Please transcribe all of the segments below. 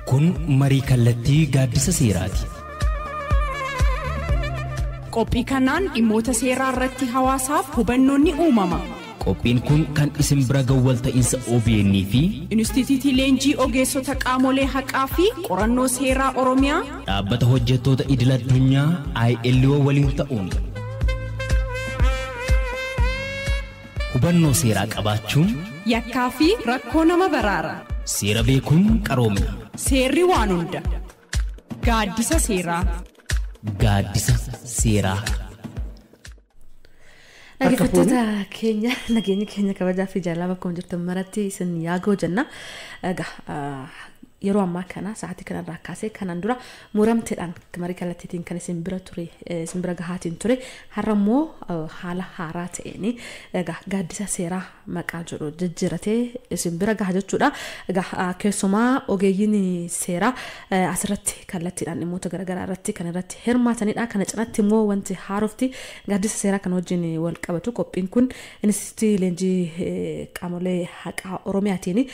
Kun marii kallattii gaaddisa seeraati. Qophii kanaan dhimmoota seeraa irratti hawaasaaf hubannoon ni uumama. Qophiin kun kan isin bira gahu walta'iinsa OBN fi Inistituutii Leenjii Ogeessota Qaamolee Haqaa fi Qorannoo Seeraa Oromiyaa dhaabbata hojjettoota idil addunyaa ILO waliin ta'uun hubannoo seeraa qabaachuun yakkaa fi rakkoo nama baraara. Seera beekuun qaroomina. Seerri waan hunda. Gaaddisa seeraa. Gaaddisa seeraa. Dhaggeeffattoota keenya, nageenyi keenya kabajaa fi jaalala bakkuma jirtan maratti isin yaagoo jenna. Egaa yeroo ammaa kana sa'aatii kanarraa kaasee kanaan dura muramteedhaan marii kallattiitiin kan isin bira ture, isin bira gahaatiin ture, har'a immoo haala haaraa ta'een egaa gaaddisa seeraa maqaa jedhu jijjiiratee isin bira gaha jechuudha. Egaa keessumaa ogeeyyiin seeraa asirratti kallattiidhaan dhimmoota garaagaraa irratti kan irratti hirmaatanidha. Kana cinatti immoo wanti haarofti gaaddisa seeraa kan wajjin wal qabatu qophiin kun Inistituutii Leenjii Qaamolee Haqaa Oromiyaatiin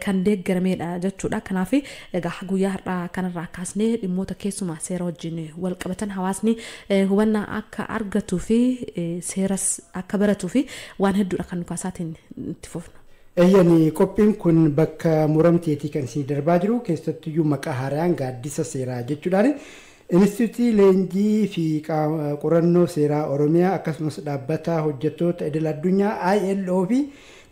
kan deeggaramedha jechuudha. Kanaaf egaa guyyaa har'aa kanarraa kaasnee dhimmoota keessumaa seera wajjin wal qabatan hawaasni hubannaa akka argatuu fi seeras akka baratuu fi waan hedduudha kan nu kaasaatiin itti fufnu. Eeyyani, qophiin kun bakka muramteetii kan isin darbaa jiru, keessattuyyuu maqaa haaraan gaaddisa seeraa jechuudhaan Inistituutii Leenjii fi Qorannoo Seeraa Oromiyaa akkasumas dhaabbata hojjettoota idil addunyaa ILO fi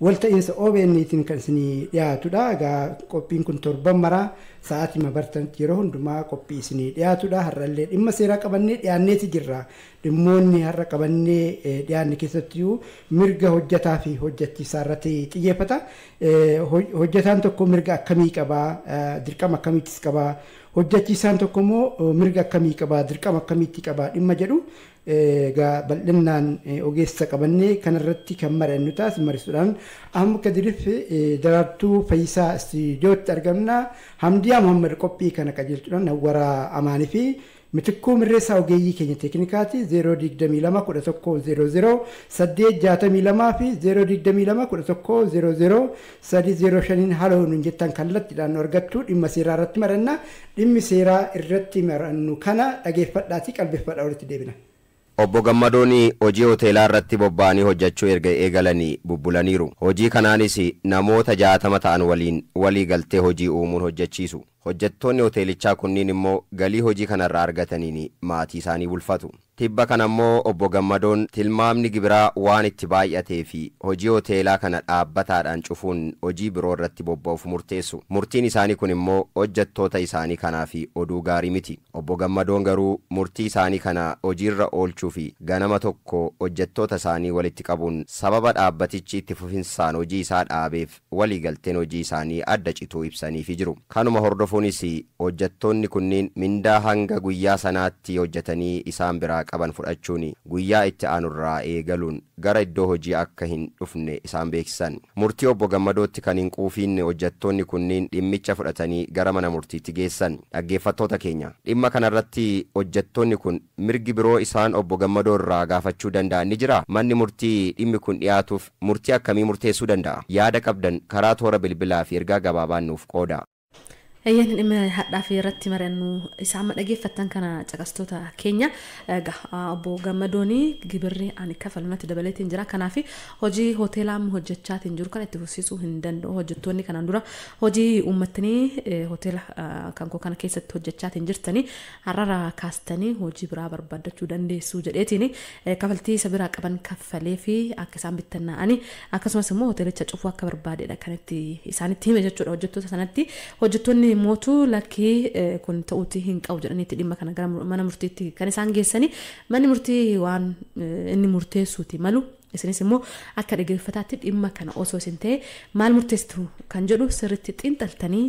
walta'iinsa OBN'tiin kan isinii dhiyaatudha. Egaa qophiin kun torban maraa sa'aatii mabartanitti yeroo hundumaa qophii isinii dhiyaatudha. Har'allee dhimma seeraa qabannee dhiyaanneeti jirra. Dhimmoonni har'a qabannee dhiyaanne keessattiyyuu mirga hojjetaa fi hojjechiisaa irratti xiyyeeffata. Hojjetaan tokko mirga akkamii qabaa? Dirqama akkamiittis qabaa? Hojjechiisaan tokko immoo mirga akkamii qabaa? Dirqama akkamiitti qabaa? Dhimma jedhu egaa bal'inaan ogeessa qabannee kanarratti kan mari'annu taas mariisuudhaan Ahmad Kadirif Daraartuu Fayyisaa istiidiyootti argamna. Hamdiyaa Muhammad qophii kana qajeelchuudhaan Nawwaraa Amaanii fi Mitikkuu Mirreessaa ogeeyyii keenya teeknikaati. 022 11 00 862 fi 022 11 00 305 haala nuun jettan kallattiidhaan nu argattu. Dhimma seeraa irratti maranna. Dhimmi seeraa irratti marannu kana dhageeffadhaatii qalbeeffadhaa, walitti deebina. Obbo Gammadoon hojii hoteelaa irratti bobba'anii hojjechuu erga eegalanii bubbulaniiru. Hojii kanaanis namoota 60 ta'an waliin walii galtee hojii uumuun hojjechiisu. Hojjettoonni hoteelichaa kunniin immoo galii hojii kanarraa argataniin maatii isaanii bulfatu. Tibba kana immoo Obbo Gammadoon tilmaamni gibiraa waan itti baay'atee fi hojii hoteelaa kana dhaabbataadhaan cufuun hojii biroo irratti bobba'uuf murteessu. Murtiin isaanii kun immoo hojjettoota isaanii kanaaf oduu gaarii miti. Obbo Gammadoon garuu murtii isaanii kana hojiirra oolchuu fi ganama tokko hojjettoota isaanii walitti qabuun sababa dhaabbatichi itti fufinsaan hojii isaa dhaabeef waliigalteen hojii isaanii adda cituu ibsaniifi jiru. Kanuma hordofuunis hojjettoonni kunniin mindaa hanga guyyaa sanaatti hojjetanii isaan biraa qaban fudhachuun guyyaa itti aanurraa eegaluun gara iddoo hojii akka hin dhufne isaan beeksisan. Murtii Obbo Gammadootti kan hin quufiin hojjettoonni kunniin dhimmicha fudhatanii gara mana murtiitti geessan. Dhaggeeffattoota keenya, dhimma kanarratti hojjettoonni kun mirgi biroo isaan Obbo Gammadoo irraa gaafachuu danda'an ni jira? Manni murtii dhimmi kun dhiyaatuuf murtii akkamii murteessuu danda'a? Yaada qabdan karaa toora bilbilaa fi ergaa gabaabaan nuuf qooda. Eeyyaan, dhimma hadhaa fi irratti mari'annu isaan amma dhageeffattan kana, caqastoota keenya. Egaa Obbo Gammadoon gibirri ani kafalmatti dabaleetiin jira. Kanaaf hojii hoteelaa amma hojjechaatiin jiru kana itti fufsiisuu hin danda'u. Hojjettoonni kanaan dura hojii uummatanii hoteela kan koo kana keessatti hojjechaatiin jirtanii har'arraa kaastanii hojii biraa barbaaddachuu dandeessu jedheetiin kafaltii isa biraa qaban kaffalee fi akka isaan bittinnaa'anii akkasumas immoo hoteelicha cufuu akka barbaadedha kan itti isaanitti hime jechuudha hojjettoota sanatti. Hojjettoonni mootu lakkii, kun ta'uutii hin qabu jedhaniitti dhimma kana gara mana murtiitti kan isaan geessanii. Manni murtii waan inni murteessuuti malu, isinis immoo akka dhaggeeffataatti dhimma kana osoo isin ta'e maal murteessitu kan jedhu sirriitti xiinxaltanii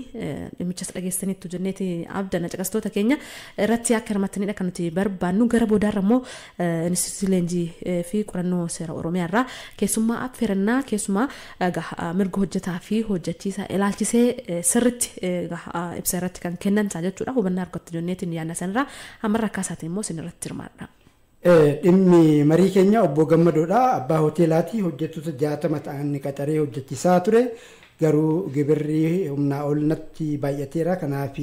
dhimmichas dhageessaniittu jenneeti abdanna. Caqastoota keenya, irratti akka hirmaattanidha kan nuti barbaannu. Gara boodaarra immoo Inistituutii Leenjii fi Qorannoo Seera Oromiyaa irraa keessummaa affeerannaa, keessumaa mirga hojjetaa fi hojjechiisaa ilaalchisee sirriitti ibsa irratti kan kennan isaa jechuudha. Hubannaa argattu jenneetiin yaadna. Sanirraa ammarra akkasaatiin immoo isin irratti hirmaadha. Dhimmi marii keenya Obbo Gammadoodha. Abbaa hoteelaati. Hojjettoota 60 ta'an qacaree hojjechiisaa ture. Garuu gibirri humnaa ol natti baay'ateera, kanaaf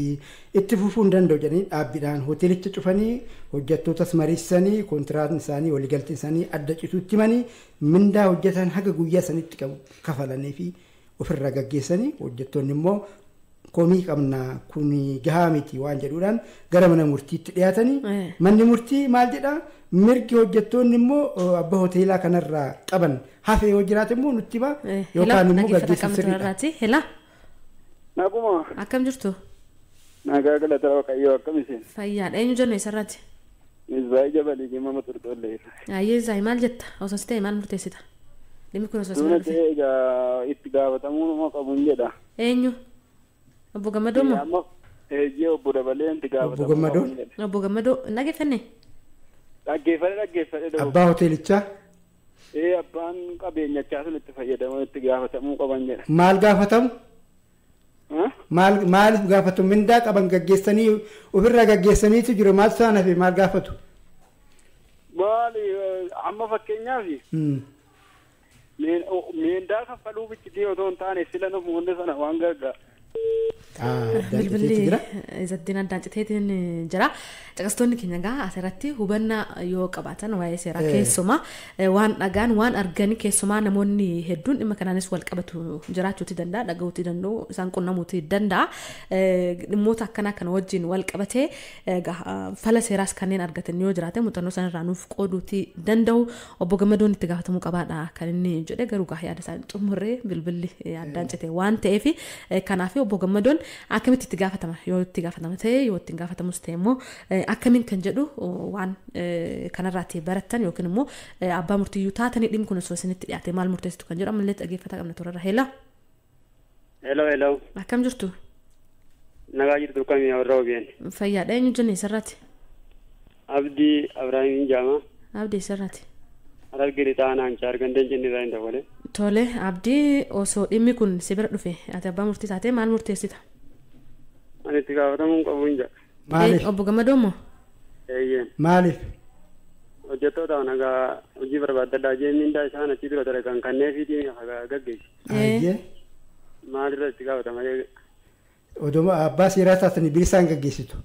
itti fufuu hin danda'u jedhanii dhaabbiidhaan hoteelicha cufanii hojjettootas mariisisanii kontiraatni isaanii waliigalteen isaanii adda cituutti himanii mindaa hojjetan haga guyyaa sanitti kafalanii fi ofirra gaggeessanii hojjettoonni immoo komii qabna kun gahaa miti waan jedhuudhaan gara mana murtiitti dhiyaatanii manni murtii maal jedhaa mirgi hojjettoonni immoo abbaa hoteelaa kanarraa qaban hafe yoo jiraate immoo nutti hima yookaan immoo gaggeessu sirriidha. Helaa. Naguma. Akkam jirtu? Nagaa galata Waaqayyoo, akkam isin? Fayyaadha. Eenyu jennu isarratti? Izzaayii Jabalii Gimama Turtollee. Ayyee Izzaayii, maal jetta? Osoo si ta'e maal murteessita? Dhimmi kun osoo si Dura ta'e egaa itti gaafatamuu nama qabuun jedha. Eenyu? Obbo Gammadoo moo? Eeyyee, obbo Dabalee itti gaafatamuu. Obbo Gammadoo? Obbo Gammadoo hin dhaggeeffanne? Dhaggeeffadhe dhaggeeffadhe. Abbaa hoteelichaa? Ee, abbaan qabeenyachaa sun itti fayyadamu itti gaafatamuu qaban jedha. Maal gaafatamu? Maal maaliif gaafatu? Mindaa qaban gaggeessanii ofirraa gaggeessaniitu jiru, maal isaan hafe, maal gaafatu? Maali, amma fakkeenyaaf mindaa kaffaluu bichitii otoo hin taane sila namoonni sana waan gargaara. Bilbilli Izaddiin addaan citeetiin jira. Caqastoonni keenya egaa asirratti hubannaa yoo qabaatan waa'ee seeraa keessumaa waan dhagaan waan arganii keessumaa namoonni hedduun dhimma kanaanis wal qabatu jiraachuuti danda'a, dhaga'uuti danda'u, isaan qunnamuuti danda'a. Dhimmoota akkanaa kana wajjin wal qabatee fala seeraas kanneen argatan yoo jiraate muuxannoo sanarraa nuuf qooduuti danda'u. Obbo Gammadoon itti gaafatamuu qabaadha kan inni jedhe, garuu gaa yaada isaan xumurree bilbilli addaan cite waan ta'eef, kanaaf obbo Gammadoon akkamitti itti gaafatama, yoo itti gaafatama ta'e, yoo itti gaafatamus ta'e immoo akkamiin kan jedhu waan kanarraatti barattan yookiin immoo abbaa murtiyyuu taatanii dhimmi kun osoo isinitti dhiyaate maal murteessitu kan jedhu ammallee dhaggeeffataa qabna toorarra. Helaa. Hello hello. Akkam jirtu? Nagaa jirtu, kamii warra OBN? Fayyaadha. Eenyu jenne isarraati? Abdii Abrahaam Jaama. Abdii, isarraati? Harargee Lixaa Aancaa gandeen jennee irraa hin dabale. Tole Abdii, osoo dhimmi kun si bira dhufe ati abbaa murtii taatee maal murteessita? Ani itti gaafatamuu qabu hin jedha. Maaliif? Obbo Gammadoo moo? Eeyyeen. Maaliif? Hojjettoota nagaa hojii barbaaddadhaa jee mindaa isaan achii dura dalagan kanneen fiitiin gaggeessu. Ayyee. Maalirra itti gaafatama? Odoo abbaa seeraa taatanii bilisaan gaggeessitu.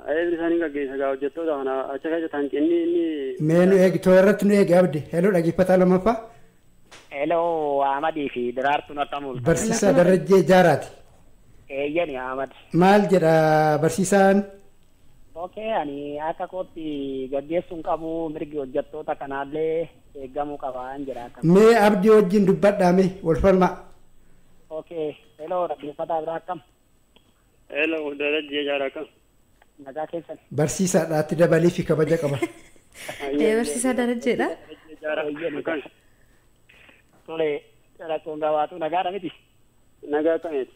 Ayee, bilisaan hin gaggeessa gaa hojjettoota kana achi keessa hanqinni inni. Mee nu eegi, toora irratti nu eegi Abdi. Heloo, dhaggeeffataa lammaffaa. Heloo, Ahmadii fi Daraartuun akkam ooltu? Barsiisaa Darajjee Jaaraati. Eeyyani Ahmad. Maal jedha barsiisaan? Okay, ani akka kootti gaggeessuun qabu, mirgi hojjettoota kanaallee eegamuu qaba jedha akka. Mee Abdii wajjin dubbadhaa, mee wal falmaa. Okay, heloo, dhaggeeffataa biraa akkam? Heloo, Darajjee Jaaraa akkam? Nagaa keessan. Barsiisaadhaatti dabalii fi kabaja qaba. Barsiisaa Darajjeedha. Tole, rakkoon gabaatu nagaadha miti? Nagaa kamiiti?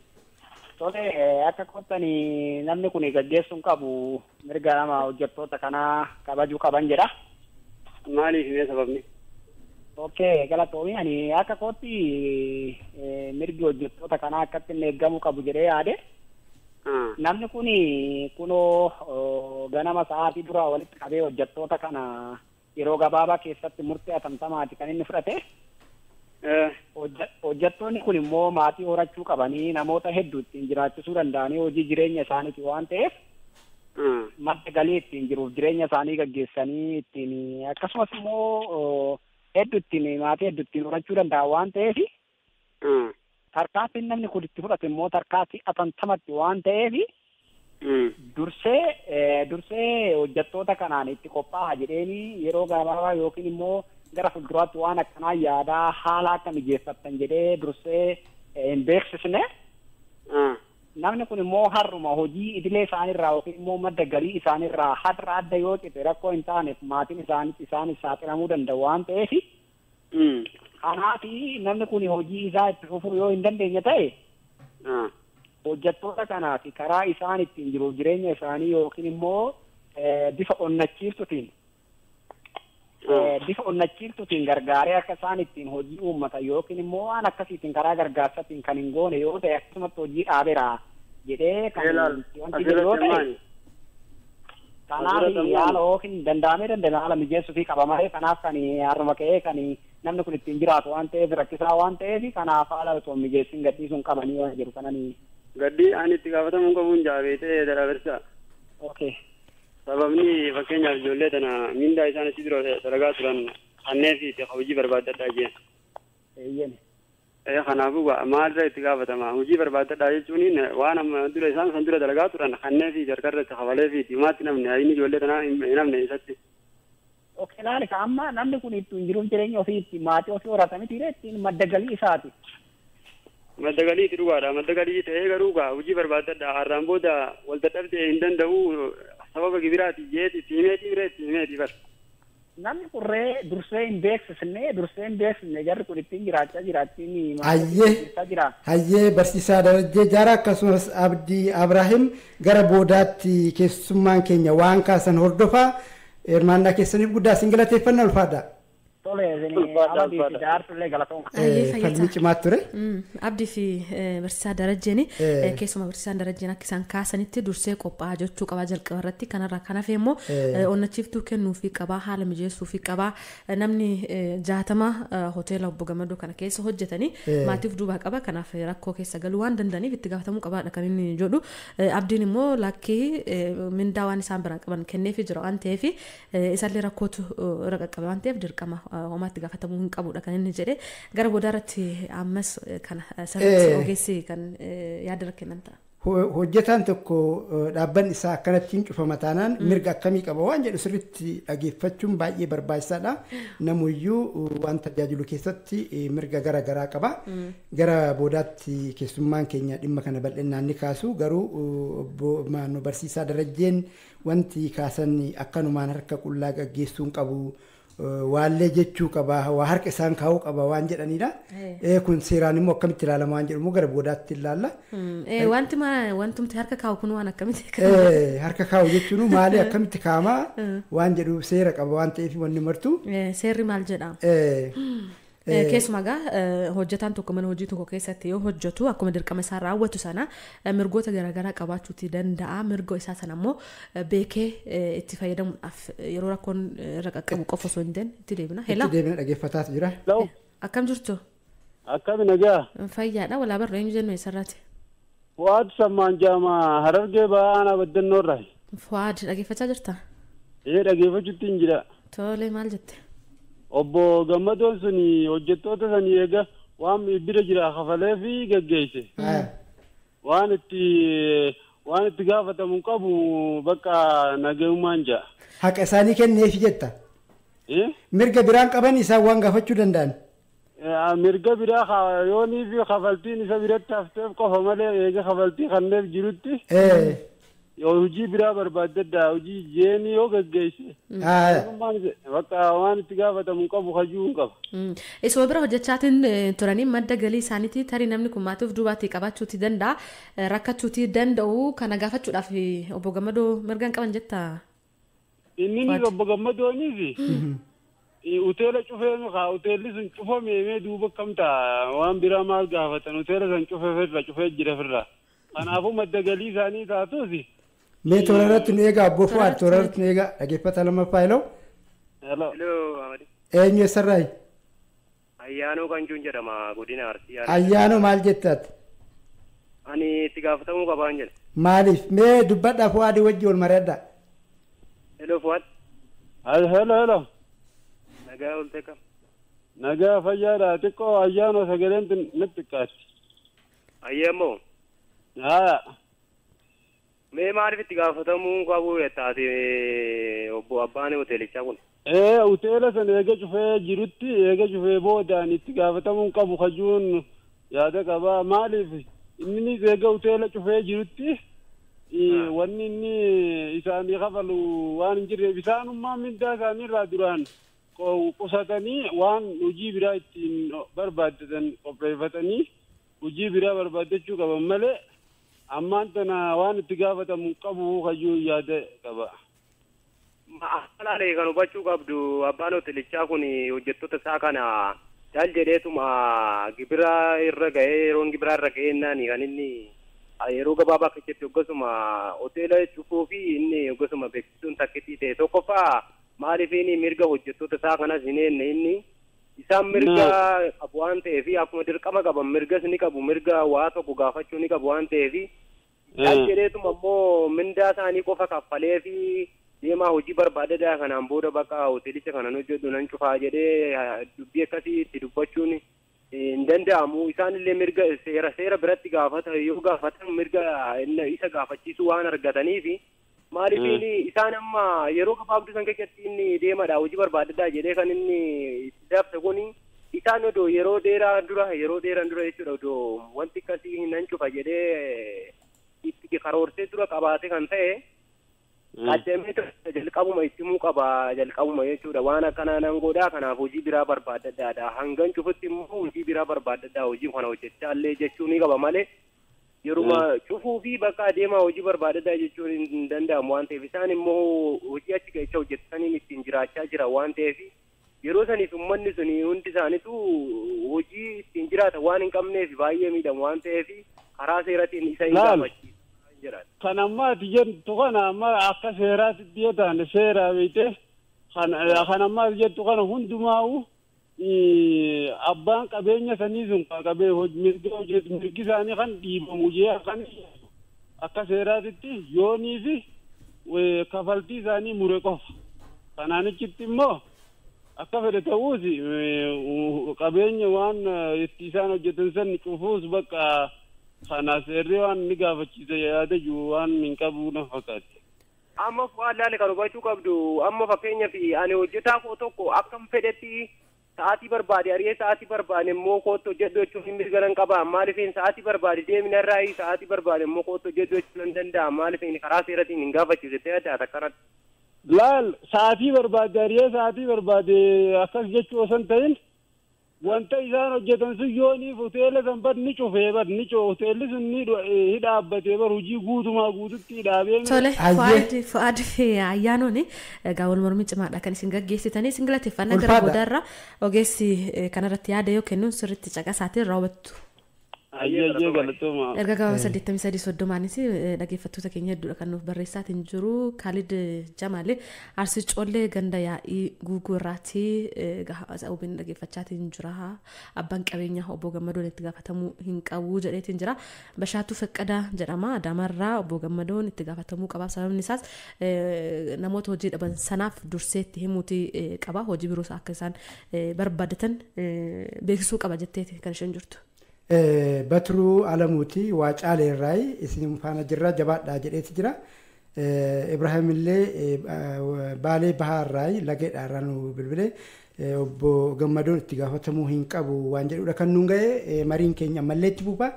Tole, akka koottani namni kun gaggeessuun qabu, mirga nama hojjettoota kanaa kabajuu qaban jedha. Maaliif mee sababni? Okay, galatoomi, ani akka kootti mirgi hojjettoota kanaa akkatti inni eegamuu qabu jedhee yaade. Namni kun kunoo ganama sa'aatii dura walitti qabee hojjettoota kana yeroo gabaabaa keessatti murtee atamtamaati kan inni fudhate. Hojjettoonni kun immoo maatii horachuu qabanii namoota hedduu ittiin jiraachisuu danda'anii hojii jireenya isaaniiti waan ta'eef madda galii ittiin jiruuf jireenya isaanii gaggeessanii ittiin akkasumas immoo hedduu ittiin maatii hedduu ittiin horachuu danda'an waan ta'eef tarkaanfiin namni kun itti fudhate immoo tarkaanfii atamtamatti waan ta'eef dursee hojjettoota kanaan itti qophaa'a jedheeni yeroo gabaabaa yookiin immoo gara fuulduraatti waan akkanaa yaadaa haala akka mijeeffattan jedhee dursee hin beeksisne. Namni kun immoo har'uma hojii idilee isaaniirraa yookiin immoo madda galii isaaniirraa har'a adda yoo cite rakkoo hin taaneef maatiin isaanis saaxilamuu danda'u waan ta'eef. Kanaaf namni kun hojii isaa itti fufuu yoo hin dandeenye ta'e hojjettoota kanaaf karaa isaan ittiin jiruuf jireenya isaanii yookiin immoo bifa onnachiiftutiin gargaaree akka isaan ittiin hojii uummatan yookiin immoo waan akkasiitiin karaa gargaarsatiin kan hin goone yoo ta'e, akkasumatti hojii dhaabeera jedhee kan wanti jedhu yoo ta'e, kanaaf haala yookiin danda'amee danda'ame haala mijeessuu fi qaba malee kanaaf kan harma ka'ee kan Namni kun ittiin jiraatu waan ta'eef rakkisaa waan ta'eef kanaaf haala osoo mijeessin gadhiisuun qabanii waan jiru kananii. Gaddi ani itti gaafatamuu qabuun jaabeetee darabarsa. Okay. Sababni fakkeenyaaf ijoollee tana mindaa isaan achi dura dalagaa turan kanneen fi hojii barbaaddadhaa jeen. Eeyyeen. Kanaafuu maalirra itti gaafatama hojii barbaaddadhaa jechuun waan amma dura isaan san dura dalagaa turan kanneen fi harkarra itti kafalee fi diimaatti namni inni ijoollee tanaa hin namne isatti. Okay, laali ka amma namni kun ittiin jiruuf jireenya ofii itti maatii ofii horatame tiire ittiin madda galii isaati. Madda galii itti dhugaadha. Madda galii ta'ee garuu gaa hojii barbaaddadha. Har'aan booda wal dadhabdee hin danda'u sababa gibiraati jeeti itti himeeti biree itti himeeti bar. Namni kurree dursee hin beeksisne jarri kun ittiin jiraachaa jiraattiin Hayyee hayyee barsiisaa Darajjee Jaaraa akkasumas Abdii Abrahiim gara boodaatti keessummaan keenya waan kaasan hordofaa. Hirmaannaa keessaniif guddaa isin galateeffannaa ulfaadha. Tole Falmii cimaa ture. Abdii fi barsiisaa Darajjeen keessumaa barsiisaan Darajjeen akka isaan kaasanitti dursee qophaa'aa jechuu qabaa jalqaba irratti kanarraa kan hafe immoo onnachiiftuu kennuufii qabaa haala mijeessuufii qabaa namni 60 hoteela obbo Gammadoo kana keessa hojjetanii maatiif duubaa qaba kanaaf rakkoo keessa galuu waan danda'aniif itti gaafatamuu qabaadha kan inni jedhu Abdiin immoo lakkii mindaa waan isaan biraa qaban kenneefii jira waan ta'eef isallee rakkootu irra qaqqabe waan ta'eef dirqama homaatti gaafatamuu hin qabudha kan inni jedhe gara boodaarratti ammas kana sirriitti ogeessi kan yaada kennan ta'a. Hojjetaan tokko dhaabbanni isaa akkanatti hin cufama taanaan mirga akkamii qaba waan jedhu sirriitti dhageeffachuun baay'ee barbaachisaadha. Namuyyuu waan tajaajilu keessatti mirga gara garaa qaba. Gara boodaatti keessummaan keenya dhimma kana bal'inaan ni kaasu garuu obbo Barsiisaa Darajjeen wanti kaasan akkanumaan harka qullaa gaggeessuu hin qabu. Waallee jechuu qaba waa harka isaan kaa'uu qaba waan jedhanidha. Kun seeraan immoo akkamitti ilaalama waan jedhamu gara boodaatti ilaalla. Wanti wantumti harka kaa'u kun waan akkamitti Harka kaa'u jechuun maali akkamitti kaa'ama waan jedhu seera qaba waan ta'eef wanni martu. Seerri maal jedha? Keessumaa egaa hojjetaan tokko mana hojii tokko keessatti yoo hojjetu akkuma dirqama isaa raawwatu sana mirgoota garaagaraa qabaachuuti danda'a. Mirga isaa sana immoo beekee itti fayyadamuudhaaf yeroo rakkoon irra qaqqabu qofa osoo hin ta'in itti deebina. Itti deebina dhaggeeffataatu jira. Akkam jirtu? Akkami nagaa? Fayyaadha. Walaa barra eenyu jennu eessarraati? Fu'aad Sammaan Jaamaa Harargee Ba'aanaa Baddannoorraa. Fu'aad dhaggeeffachaa jirta? Ee dhaggeeffachuutti hin jira. Tole maal jette? Obbo Gammadoon sun hojjettoota sanii eega waan bira jira kafalee fi gaggeesse. Waan itti gaafatamu qabu bakka nagayummaan jira. Haqa isaanii kenneefi jetta? Mirga biraan qaban isaan waan gaafachuu danda'an? Mirga biraa yoonii fi kafaltiin isa biratti hafteef qofa malee eega kafaltii kanneef jirutti. Hojii biraa barbaaddadha hojii jeenii yoo gaggeesse. Bakka waan itti gaafatamu qabu hajuu hin qabu. Isuma bira hojjechaatiin turanii madda galii isaaniitii tarii namni kun maatiif duubaatti qabaachuuti danda'a rakkachuuti danda'u kana gaafachuudhaaf obbo Gammadoo mirga hin qaban jettaa? Inni obbo Gammadooniif hoteela cufee haa hoteelli sun cufamee duuba akkam ta'a waan biraa maal gaafatan hoteela san cufee cufee jira firra. Kanaafuu madda galii isaanii taatuusi. Mee toora irratti nu eegaa obbo Fu'aad toora irratti nu eegaa dhaggeeffata lammaffaa heloo. Heloo. Eenyu eessarraayi? Ayyaanoo Kanjuun jedhama godina Arsii. Ayyaanoo maal jettaati? Ani itti gaafatamuu qabaan jedha. Maaliif? Mee dubbadhaa Fu'aadii wajji wal mari'adhaa. Heloo Fu'aad. Heloo heloo. Nagaa oolte kam? Nagaa fayyaadha xiqqoo ayyaanoo sagaleen natti xiqqaatti. Ayyaammoo. Haa. Mee maaliif itti gaafatamuu qabu taate obbo Abbaan hoteelichaa kun? Hoteela sana eega cufee jirutti eega cufee boodaan itti gaafatamuu qabu kajuun yaada qaba. Maaliif inni eega hoteela cufee jirutti wanni inni isaanii kafalu waan hin jirreef isaanummaa mindaa isaanii irraa duraan qusatanii waan hojii biraa ittiin barbaaddatan qopheeffatanii hojii biraa barbaaddachuu qaban malee ammaan tana waan itti gaafatamu qabu kayyuu yaada qaba. Maalaalee kan hubachuu qabdu abbaan hoteelichaa kun hojjettoota isaa kana jaal jedheetuma gibira irra ga'ee yeroon gibira irra ga'ee naani kan inni yeroo gabaabaa keessatti hoggasuma hoteela cufuu fi inni hoggasuma beeksisuun takkitii ta'e tokkoffaa maaliif inni mirga hojjettoota isaa kanas hin eenne inni isa Isaan mirga qabu waan ta'eef akkuma dirqama qaban mirgas ni qabu, mirga waa tokko gaafachuu ni qabu waan ta'eef jedheetuma immoo mindaa isaanii qofa kaffalee fi deemaa hojii barbaadadhaa kanaan booda bakka hoteelicha kanan hojjedhu nan cufaa jedhee dubbii akkasii itti dubbachuun hin danda'amu. Isaan illee mirga seera biratti gaafata yoo gaafatan mirga isa gaafachiisuu waan argataniif maaliif isaan amma yeroo gabaabduu san keessatti inni deemadha hojii barbaadadhaa jedhee kan inni itti dabse kun isaan odoo yeroo dheeraa dura jechuudha odoo wanti akkasii nan cufa jedhee itti karoorsee dura qabaate kan ta'e qaddamee jalqabuma itti himuu qaba jalqabuma jechuudha. Waan akkanaa nan godhaa kanaaf hojii biraa barbaadadhaadha hangan cufutti immoo hojii biraa barbaadadhaa hojii kana hojjechaa illee jechuu ni qaba malee yeruma cufuu fi bakka adeemaa hojii barbaadadhaa jechuun hin danda'amu waan ta'eef isaan immoo hojii achi keessa hojjetaniin ittiin jiraachaa jira waan ta'eef yeroo saniif uummanni sun hundi isaaniitu hojii ittiin jiraatan waan hin qabneef baay'ee miidhamu waan ta'eef karaa seeratiin isa hin gaafachiisu. Kan ammaa ati jettu kana amma akka seeraatti yoo taane seeraa beekte kan ammaa ati jettu kana hundumaa'u abbaan qabeenya sanii sun qabee mirgi isaanii kan dhiibamu jee kan akka seeraatitti yoonii fi kafaltii isaanii mure qofa. Kanaan achitti immoo akka fedhe ta'uus qabeenya waan itti isaan hojjetan san cufuus bakka kana seerri waan ni gaafachiisa yaada jiru waan hin qabu na fakkaate. Amma waan laale kan hubachuu qabdu amma fakkeenyaaf ani hojjetaa koo tokko akkam fedhetti sa'aatii barbaade ari'ee sa'aatii barbaade immoo kootti hojjedhu jechuun hin mirga nan qaba. Maaliif sa'aatii barbaade deemina irraa sa'aatii barbaade immoo kootti hojjedhu jechuun nan danda'a. Maaliif karaa seeratiin hin gaafachiise ta'e adda akkanatti. Laal sa'aatii barbaade ari'ee sa'aatii barbaade akkas jechuu osoo hin ta'in wanta isaan hojjetan sun yooniif hoteela san bar ni cufee bar ni hoteelli sun ni hidhaabbatee bar hojii guutumaa guututti hidhaabee. Tole Fu'aad fi Ayyaanoon egaa wal mormii cimaadha kan isin gaggeessitanii isin galateeffannaa gara boodarra ogeessi kanarratti yaada yoo kennuun sirriitti caqasaatiin raawwattu. Ayyee galatooma. Erga gabaaba 83 soddomaanis dhaggeeffattoota keenya hedduudha kan nuuf barreessaatiin jiru. Khalid Jamaalee Arsii Collee ganda yaa'ii guuguu irraati OBN dhaggeeffachaatiin jira. Abbaan qabeenyaa obbo Gammadoon itti gaafatamuu hin qabu jedheetiin jira. Bashaatuu Faqqadaa jedhama. Adaamarraa obbo Gammadoon itti gaafatamuu qaba. Sababni isaas namoota hojii dhaban sanaaf dursee itti himuuti qaba. Hojii biroos akka isaan barbaadatan beeksisuu qaba jetteeti kan isheen jirtu. Batiruu Alamuuti Waacaalee irraa isin faana jirra jabaadhaa jedheeti jira. Ibrahim illee Baalee Bahaa irraa lageedhaa irraa nu bilbilee obbo Gammadoon itti gaafatamuu hin qabu waan jedhudha kan nuun ga'e mariin keenya ammallee itti fufa.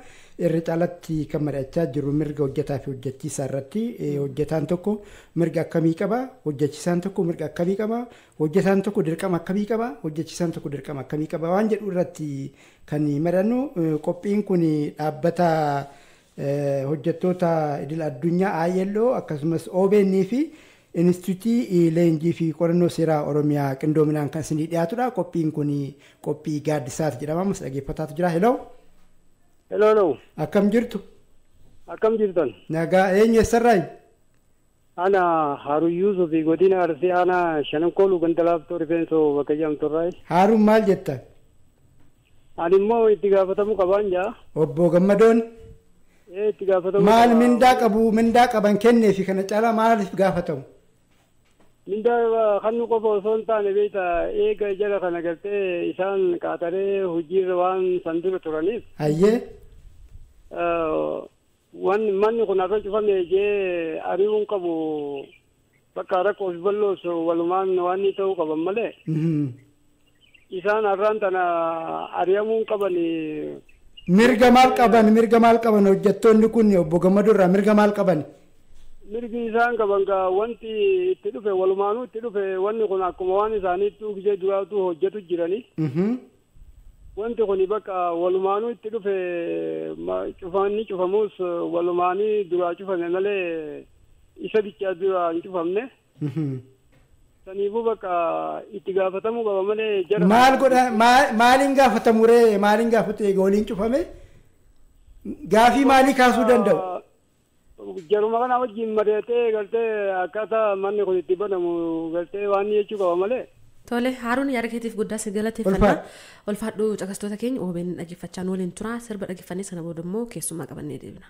Irra caalatti kan mari'achaa jiru mirga hojjetaa fi hojjechiisaa irratti hojjetaan tokko mirga akkamii qaba, hojjechiisaan tokko mirga akkamii qaba, hojjetaan tokko dirqama akkamii qaba, hojjechiisaan tokko dirqama akkamii qaba waan jedhu irratti kan mari'annu. Qophiin kun dhaabbata hojjettoota idil addunyaa ILO akkasumas OBN fi Inistituutii Leenjii fi Qorannoo Seeraa Oromiyaa qindoominaan kan isinii dhiyaatudha. Qophiin kun qophii gaaddisaati jedhama. Ammas dhaggeeffataatu jira. Hello. Hello, hello. Akkam jirtu? Akkam jirtan? Nagaa eenyu eessarraayi? Ana Haaruu Yuusuf godina Arsii aanaa Shanankooluu ganda laaftoo rifeensoo bakka jedhamturraayi. Haaruun maal jetta? Ani immoo itti gaafatamuu qabaan jaa. Obbo Gammadoon? Itti gaafatamuu. Maal mindaa qabu mindaa qaban kenneefi kana caalaa maaliif gaafatamu? Mindaa kan nu qofa osoo hin taane beekta eega jala kana galtee isaan qaataree hojiirra waan san dura turaniif. Ayyee. Waan manni kun har'a cufame jee ari'uun qabu bakka rakkoo fi bal'oos walumaan waan ni ta'uu qaban malee. Isaan har'aan tana ari'amuun qaban. Mirga maal qaban mirga maal qaban hojjettoonni kun obbo Gammadoo irraa mirga maal qaban? Mirgi isaan qaban gaa wanti itti dhufe walumaanuu itti dhufe wanni kun akkuma waan isaaniitti gisee duraatu hojjetu jirani. Wanti kun bakka walumaanuu itti dhufe cufanni cufamus walumaanii duraa cufame malee isa bichaa duraa hin cufamne. Saniifuu bakka itti gaafatamuu qaba malee jara. Maal godha maaliin gaafatamu ree maaliin gaafatu eega waliin cufame gaafii maalii kaasuu danda'u? Jaruma kana wajjin mari'atee galtee akkaataa manni kun itti banamu galtee waan jechuu qaba malee. Tole Haaruun yaada keetiif guddaa si galateeffannaa. Ulfaadhu caqastoota keenya OBN dhaggeeffachaa nu waliin tura sirba dhaggeeffannee sana booda immoo keessummaa qabannee deebina.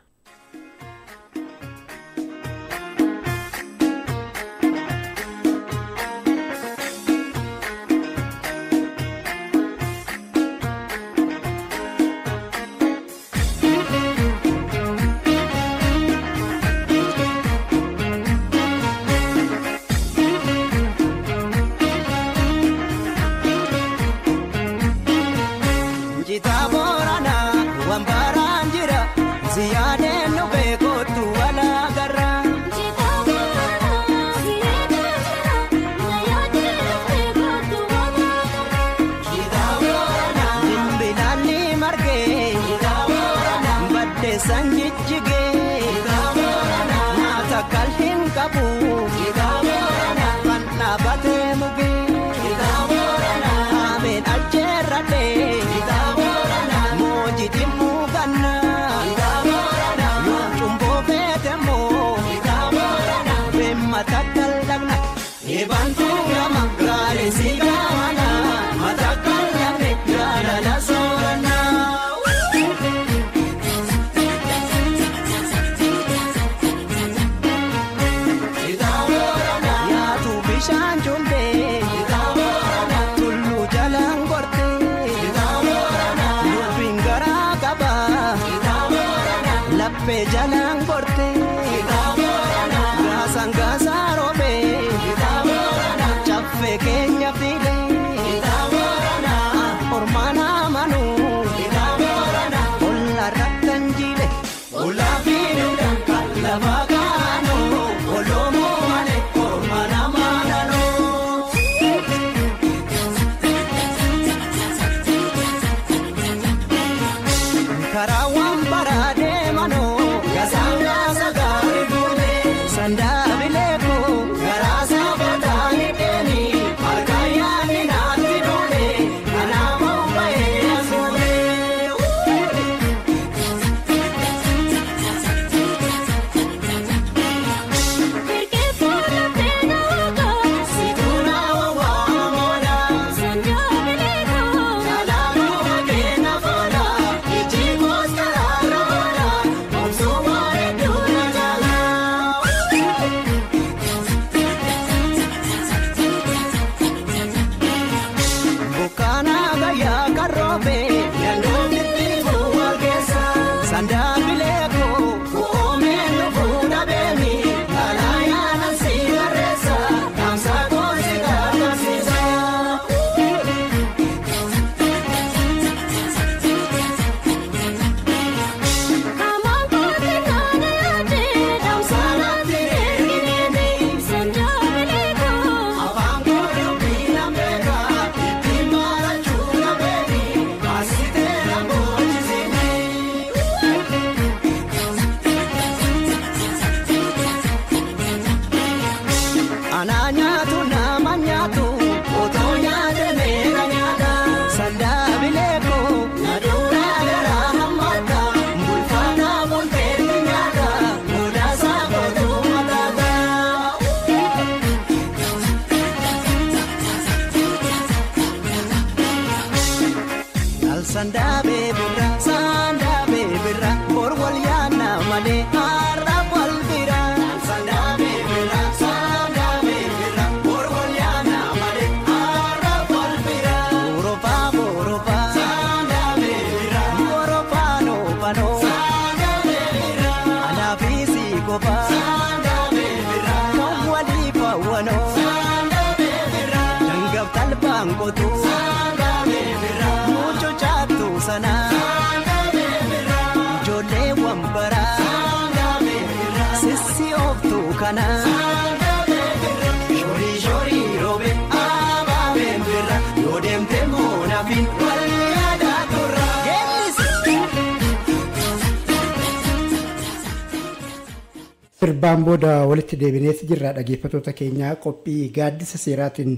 Sirbaan booda walitti deebinees jirra dhaggeeffattoota keenyaa qophii gaaddisa seeraatiin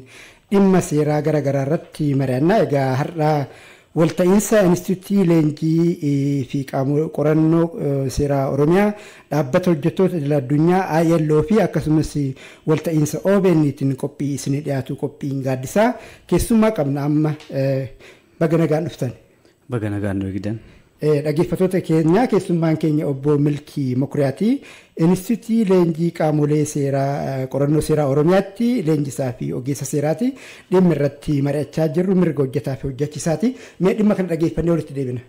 dhimma seeraa gara garaa irratti mari'annaa. Egaa har'a Walta'iinsa Inistituutii Leenjii fi Qorannoo Seeraa Oromiyaa, dhaabbata hojjettoota idil addunyaa ILO fi akkasumas walta'iinsa OBN'tiin qophii isinii dhiyaatu qophiin gaaddisaa keessummaa qabna amma baga nagaan dhuftan. Baga nagaan nu eegdan. Dhaggeeffattoota keenya, keessummaan keenya obbo Milkii Mokuriyaati. Inistituutii Leenjii Qaamolee Seeraa Qorannoo Seeraa Oromiyaatti leenjisaa fi ogeessa seeraati. Dhimma irratti mari'achaa jirru mirga hojjetaa fi hojjechiisaati. Mee dhimma kana dhaggeeffannee walitti deebina.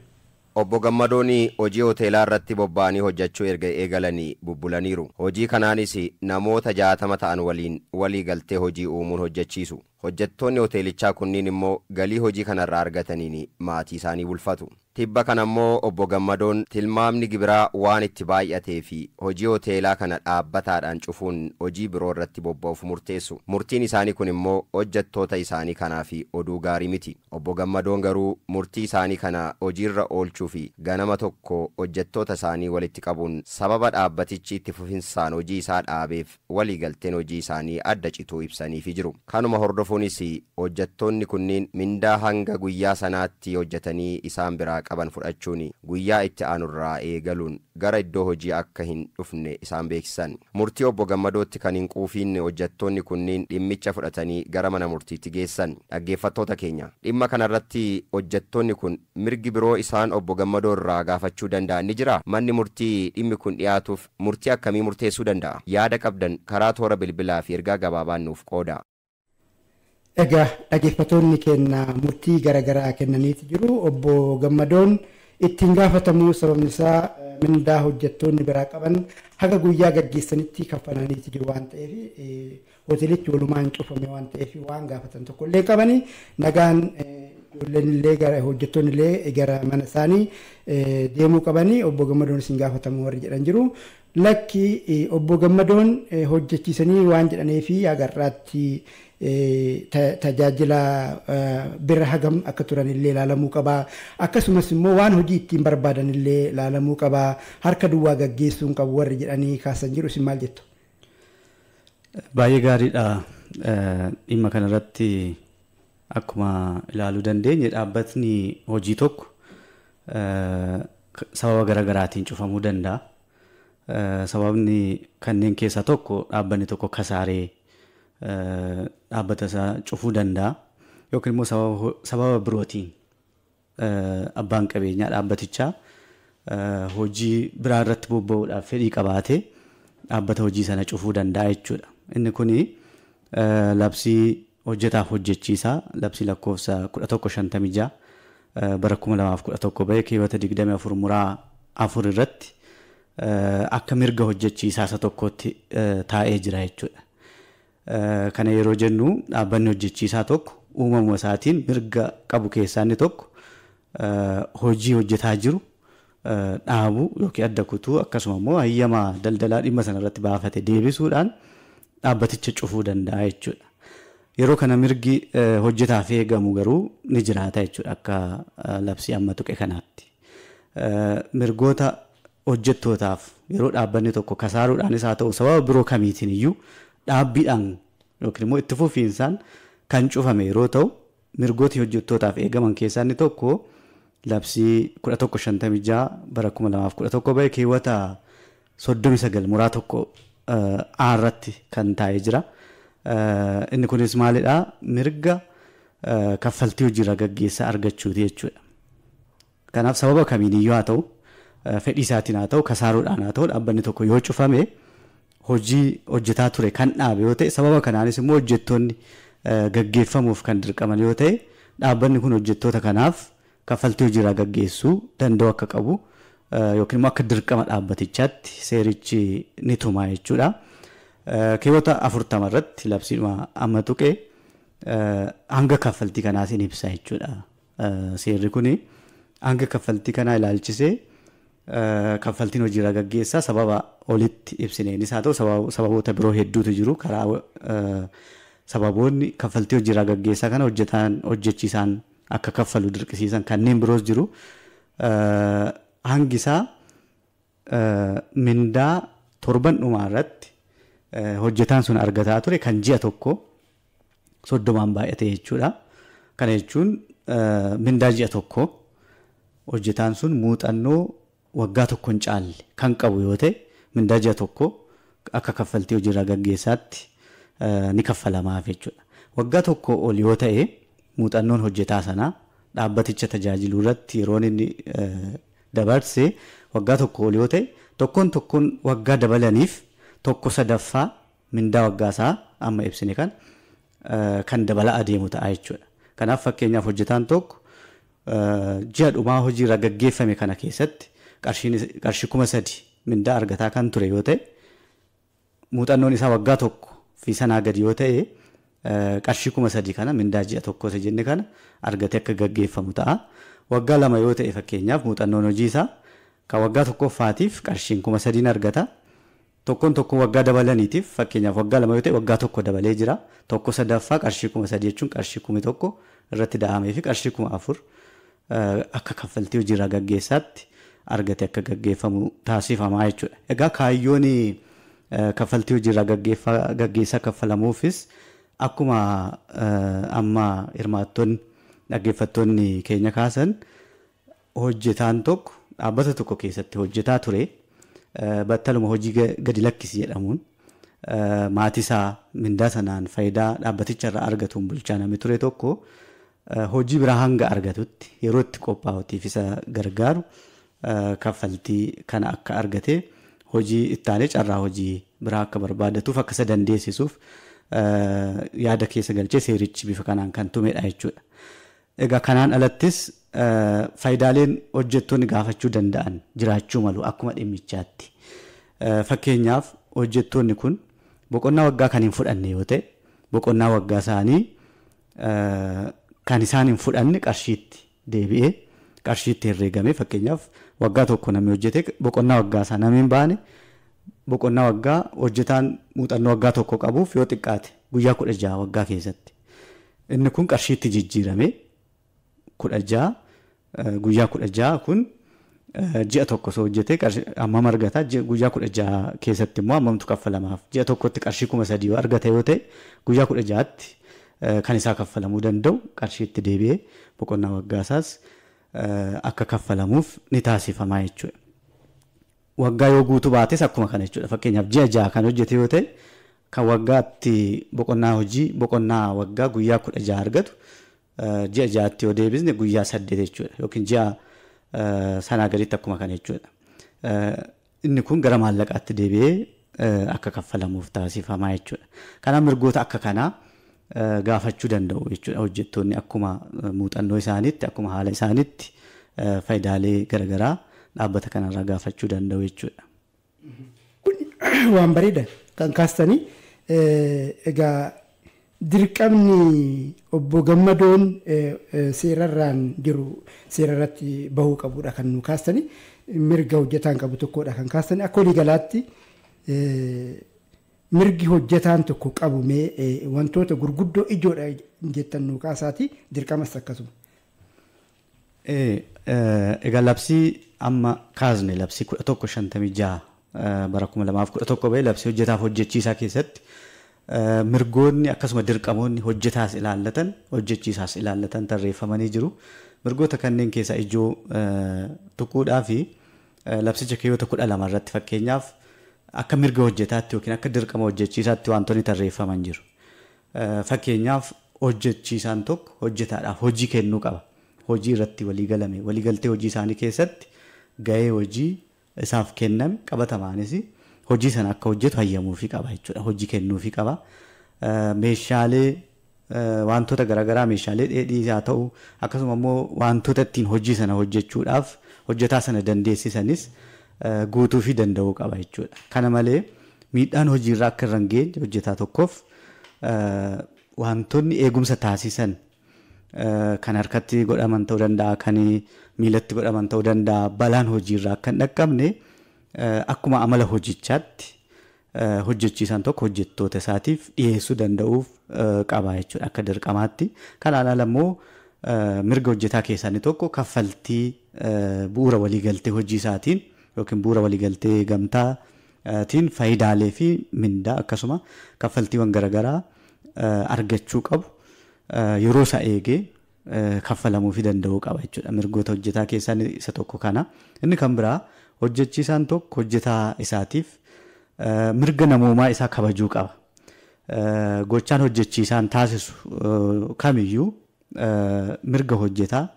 Obbo Gammadoon hojii hoteelaa irratti bobba'anii hojjechuu erga eegalanii bubbulaniiru. Hojii kanaanis namoota 60 ta'an waliin walii galtee hojii uumuun hojjechiisu. Hojjettoonni hoteelichaa kunniin immoo galii hojii kanarraa argataniin maatii isaanii bulfatu. Tibba kana immoo obbo Gammadoon tilmaamni gibiraa waan itti baay'atee fi hojii hoteelaa kana dhaabbataadhaan cufuun hojii biroo irratti bobba'uuf murteessu. Murtiin isaanii kun immoo hojjettoota isaanii kanaaf oduu gaarii miti. Obbo Gammadoon garuu murtii isaanii kana hojiirra oolchuu fi ganama tokko hojjettoota isaanii walitti qabuun sababa dhaabbatichi itti fufinsaan hojii isaa dhaabeef waliigalteen hojii isaanii adda cituu ibsaniifi jiru. Kanuma hordofuunis hojjettoonni kunniin mindaa hanga guyyaa sanaatti hojjetanii isaan biraa qaban fudhachuun guyyaa itti aanurraa eegaluun gara iddoo hojii akka hin dhufne isaan beeksisan. Murtii obbo Gammadootti kan hin quufiin hojjettoonni kunniin dhimmicha fudhatanii gara mana murtiitti geessan. Dhaggeeffattoota keenya, dhimma kanarratti hojjettoonni kun mirgi biroo isaan obbo Gammadoo irraa gaafachuu danda'an ni jira? Manni murtii dhimmi kun dhiyaatuuf murtii akkamii murteessuu danda'a? Yaada qabdan karaa toora bilbilaa fi ergaa gabaabaan nuuf qooda. Egaa dhaggeeffattoonni keenya murtii garaagaraa kennaniiti jiru. Obbo Gammadoon ittiin gaafatamuu, sababni isaa mindaa hojjettoonni biraa qaban haga guyyaa gaggeessanitti kaffalaniiti jiru waan ta'eef, hoteelichi walumaan cufame waan ta'eef waan gaafatan tokko illee qabanii nagaan ijoolleen illee gara hojjettoonni illee gara mana isaanii deemuu qabanii, obbo Gammadoon isin gaafatamu warri jedhan jiru. Lakki, obbo Gammadoon hojjechiisanii waan jedhanii fi agarraatti tajaajila bira hagam akka turan illee ilaalamuu qabaa. Akkasumas immoo waan hojii ittiin barbaadan illee ilaalamuu qabaa. Harka duwwaa gaggeessuu hin qabu warri jedhanii kaasan jiru. Isin maal jettu? Baay'ee gaariidha. Dhimma kanarratti akkuma ilaaluu dandeenye dhaabbatni hojii tokko sababa garaagaraatiin cufamuu danda'a. Sababni kanneen keessaa tokko dhaabbanni tokko kasaaree dhaabbata isaa cufuu danda'a. Yookiin immoo sababa birootiin abbaan qabeenyaa dhaabbatichaa hojii biraa irratti bobba'uudhaaf fedhii qabaatee dhaabbata hojii sana cufuu danda'a jechuudha. Inni kuni labsii hojjetaaf hojjechiisaa labsii lakkoofsa 1156 bara 2011 bahee keewwata 24 muraa 4 irratti akka mirga hojjechiisaa isa tokkotti taa'ee jira jechuudha. Kana yeroo jennu dhaabbanni hojjechiisaa tokko uumamuma isaatiin mirga qabu keessaa inni tokko hojii hojjetaa jiru dhaabuu yookiin adda kutuu, akkasuma immoo hayyama daldalaa dhimma sana irratti baafate deebisuudhaan dhaabbaticha cufuu danda'a jechuudha. Yeroo kana mirgi hojjetaaf eegamu garuu ni jiraata jechuudha akka labsii amma tuqe kanaatti. Mirgoota hojjettootaaf yeroo dhaabbanni tokko kasaaruudhaanis haa ta'u sababa biroo kamiitiin iyyuu dhaabbiidhaan yookiin immoo itti fufiinsaan kan cufame yeroo ta'u, mirgooti hojjettootaaf eegaman keessaa inni tokko labsii 1156 bara 2011 bahee keewwata 39 muraa 1 A irratti kan taa'ee jira. Inni kunis maalidhaa? Mirga kaffaltii hojiirra gaggeessaa argachuuti jechuudha. Kanaaf sababa kamiin iyyuu haa ta'u, fedhii isaatiin haa ta'u, kasaaruudhaan haa ta'u, dhaabbanni tokko yoo cufame hojii hojjetaa ture kan dhaabe yoo ta'e, sababa kanaanis immoo hojjettoonni gaggeeffamuuf kan dirqaman yoo ta'e, dhaabbanni kun hojjettoota kanaaf kaffaltii hojiirraa gaggeessuu danda'u akka qabu yookiin immoo akka dirqama dhaabbatichaatti seerichi ni tuma jechuudha. Keewwata 40 irratti labsiidhuma amma tuqee hanga kaffaltii kanaatiin ibsa jechuudha. Seerri kuni hanga kaffaltii kanaa ilaalchisee kaffaltiin hojiirra gaggeessaa sababa olitti ibsineenis haa ta'u sababoota biroo hedduutu jiru. Karaa sababoonni kaffaltii hojiirra gaggeessaa kana hojjetaan hojjechiisaan akka kaffalu dirqisiisan kanneen biroos jiru. Hangi isaa mindaa torban dhumaa irratti hojjetaan sun argataa ture kan ji'a tokko 30n baay'ate jechuudha. Kana jechuun mindaa ji'a tokko hojjetaan sun muuxannoo waggaa tokko hin caalle kan qabu yoo ta'e mindaa ji'a tokko akka kaffaltii hojiirraa gaggeessaatti ni kaffalamaaf jechuudha. Waggaa tokko ol yoo ta'e muuxannoon hojjetaa sanaa dhaabbaticha tajaajiluu irratti yeroon inni dabarse waggaa tokko ol yoo ta'e tokkoon tokkoon waggaa dabalaniif 1/3 mindaa waggaa isaa amma ibsine kan dabala adeemu ta'a jechuudha. Kanaaf fakkeenyaaf hojjetaan tokko ji'a dhumaa hojiirra gaggeeffame kana keessatti qarshii 3,000 mindaa argataa kan ture yoo ta'e muuxannoon isaa waggaa tokko fi sanaa gadi yoo ta'e qarshii 3,000 kana mindaa ji'a tokko isa jenne kana argatee akka gaggeeffamu ta'a. Waggaa 2 yoo ta'e fakkeenyaaf muuxannoon hojii isaa kan waggaa tokkoffaatiif qarshiin 3,000 argata. Tokkoon tokko waggaa dabalaniitiif fakkeenyaaf waggaa 2 yoo ta'e waggaa tokko dabalee jira. 1/3 qarshii 3,000 jechuun qarshii 1,000 irratti da'amee fi qarshii 4,000 akka kaffaltii hojiirraa gaggeessaatti argate akka gaggeeffamu taasifamaa jechuudha. Egaa kaayyoon kaffaltii hojiirraa gaggeessaa kaffalamuufis akkuma amma hirmaattonni dhaggeeffattoonni keenya kaasan hojjetaan tokko dhaabbata tokko keessatti hojjetaa ture battaluma hojii gadi lakkisi jedhamuun maatii isaa mindaa sanaan faayidaa dhaabbaticha irraa argatuun bulchaa namni ture tokko hojii biraa hanga argatutti yeroo itti qophaa'uutiif isa gargaaru kaffaltii kana akka argate hojii ittaanee carraa hojii biraa akka barbaadatuuf akka isa dandeessisuuf yaada keessa galchee seerichi bifa kanaan kan tumedha jechuudha. Egaa kanaan alattis faayidaaleen hojjettoonni gaafachuu danda'an jiraachuu malu akkuma dhimmichaatti. Fakkeenyaaf hojjettoonni kun boqonnaa waggaa kan hin fudhanne yoo ta'e boqonnaa waggaa isaanii kan isaan hin fudhanne qarshiitti deebi'ee qarshiitti herreegame fakkeenyaaf waggaa tokko namni hojjete boqonnaa waggaa isaa namni hin baane boqonnaa waggaa hojjetaan muuxannoo waggaa tokko qabuuf yoo xiqqaate guyyaa 16 waggaa keessatti inni kun qarshiitti jijjiirame 16 guyyaa 16 kun ji'a tokko osoo hojjete hammam argata guyyaa 16 keessatti immoo hammamtu kaffalamaaf ji'a tokkotti qarshii 3,000 yoo argata yoo ta'e guyyaa 16tti kan isaa kaffalamuu danda'u qarshiitti deebi'ee boqonnaa waggaa isaas akka kaffalamuuf ni taasifamaa jechuudha. Waggaa yoo guutuu baates akkuma kana jechuudha. Fakkeenyaaf ji'a 6 kan hojjete yoo ta'e kan waggaatti boqonnaa hojii boqonnaa waggaa guyyaa 16 argatu ji'a 6tti yoo deebisne guyyaa 8 jechuudha yookiin ji'a sanaa gaditti akkuma kana jechuudha. Inni kun gara maallaqaatti deebi'ee akka kaffalamuuf taasifamaa jechuudha. Kanaaf mirgoota akka kanaa gaafachuu danda'u jechuudha. Hojjettoonni akkuma muuxannoo isaaniitti akkuma haala isaaniitti faayidaalee garaagaraa dhaabbata kanarraa gaafachuu danda'u jechuudha. Kun waan bareeda kan kaastanii egaa dirqamni obbo Gammadoon seerarraan jiru seerarratti bahuu qabudha kan nu kaastanii mirga hojjetaan qabu tokkodha kan kaastanii akka waliigalaatti mirgi hojjetaan tokko qabu mee wantoota gurguddoo ijoodha jettan nu kaasaati dirqamas akkasuma. Egaa labsii amma kaasne labsii 1156 bara 2011 ba'e labsii hojjetaaf hojjechiisaa keessatti mirgoonni akkasuma dirqamoonni hojjetaas ilaallatan hojjechiisaas ilaallatan tarreeffamanii jiru. Mirgoota kanneen keessaa ijoo tuquudhaa fi labsicha keewwata 12 irratti fakkeenyaaf akka mirga hojjetaatti yookiin akka dirqama hojjechiisaatti wantoonni tarreeffaman jiru. Fakkeenyaaf hojjechiisaan tokko hojjetaadhaaf hojii kennuu qaba. Hojii irratti waliigalame waliigaltee hojii isaanii keessatti gahee hojii isaaf kenname qabatamaanis hojii sana akka hojjetu hayyamuufii qaba jechuudha. Hojii kennuufii qaba. Meeshaalee wantoota garaagaraa meeshaalee dheedhii haa ta'u akkasuma immoo wantoota ittiin hojii sana hojjechuudhaaf hojjetaa sana dandeessisanis guutuufii danda'uu qaba jechuudha. Kana malee miidhaan hojiirraa akka irra hin geenye hojjetaa tokkoof wantoonni eegumsa taasisan kan harkatti godhaman ta'uu danda'a, kan miilatti godhaman ta'uu danda'a, balaan hojiirraa akka hin dhaqqabne akkuma amala hojichaatti hojjechiisaan tokko hojjettoota isaatiif dhiyeessuu danda'uuf qaba jechuudha akka dirqamaatti. Kanaan ala immoo mirga hojjetaa keessaa inni tokko kaffaltii bu'uura waliigaltee hojii isaatiin yookiin bu'uura waliigaltee gamtaatiin faayidaalee fi mindaa akkasuma kaffaltiiwwan garaagaraa argachuu qabu. Yeroo isaa eegee kaffalamuufii danda'uu qaba jechuudha. Mirgoota hojjetaa keessaa isa tokko kana. Inni kan biraa hojjechiisaan tokko hojjetaa isaatiif mirga namoomaa isaa kabajuu qaba. Gochaan hojjechiisaan taasisu kamiyyuu mirga hojjetaa,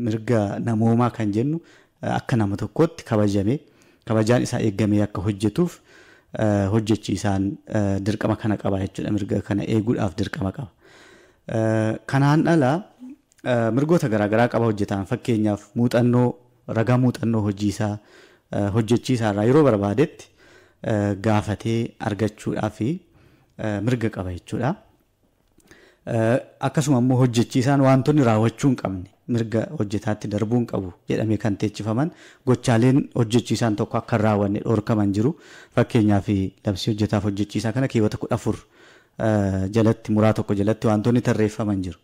mirga namoomaa kan jennu akka nama tokkootti kabajamee kabajaan isaa eegamee akka hojjetuuf hojjechiisaan dirqama kana qaba jechuudha. Mirga kana eeguudhaaf dirqama qaba. Kanaan ala mirgoota garaagaraa qaba hojjetaan. Fakkeenyaaf muuxannoo, ragaa muuxannoo hojiisaa hojjechiisaarraa yeroo barbaadetti gaafatee argachuudhaaf mirga qaba jechuudha. Akkasuma immoo hojjechiisaan wantoonni raawwachuu hin qabne, mirga hojjetaatti darbuu hin qabu jedhamee kan teechifaman gochaaleen hojjechiisaan tokko akka hin raawwanne dhorkaman jiru. Fakkeenyaaf labsii hojjetaaf hojjechiisaa kana keewwata 14 jalatti muraa tokko jalatti wantoonni tarreeffaman jiru.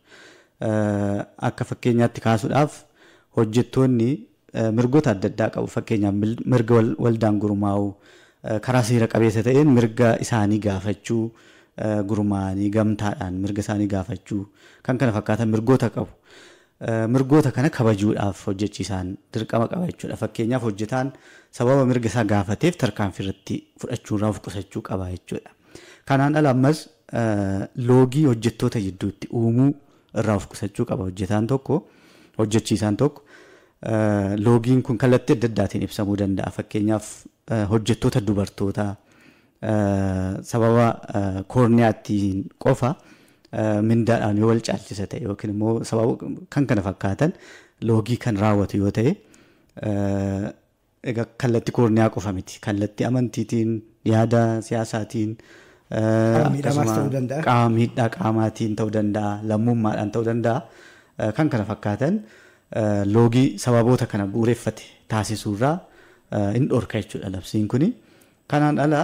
Akka fakkeenyaatti kaasuudhaaf hojjettoonni mirgoota adda addaa qabu. Fakkeenyaaf mirga waldaan gurmaa'uu, karaa seera qabeessa ta'een mirga isaanii gaafachuu, gurmaa'anii gamtaadhaan mirga isaanii gaafachuu kan kana fakkaatan mirgoota qabu. Mirgoota kana kabajuudhaaf hojjechiisaan dirqama qaba jechuudha. Fakkeenyaaf hojjetaan sababa mirga isaa gaafateef tarkaanfii irratti fudhachuurraa of qusachuu qaba jechuudha. Kanaan ala ammas loogii hojjettoota jidduutti uumuu irraa of qusachuu qaba hojjetaan tokko, hojjechiisaan tokko. Loogiin kun kallattii adda addaatiin ibsamuu danda'a. Fakkeenyaaf hojjettoota dubartootaa sababa koorniyaattiin qofa mindaadhaan yoo wal caalchisa ta'e yookiin immoo sababa kan kana fakkaatan loogii kan raawwatu yoo ta'e, egaa kallattii koorniyaa qofa miti, kallattii amantiitiin, yaada siyaasaatiin, akkasuma miidhaa qaamaatiin ta'uu danda'a, lammummaadhaan ta'uu danda'a, kan kana fakkaatan loogii sababoota kana bu'uureffate taasisuurraa hin dhorka jechuudha labsiin kuni. Kanaan ala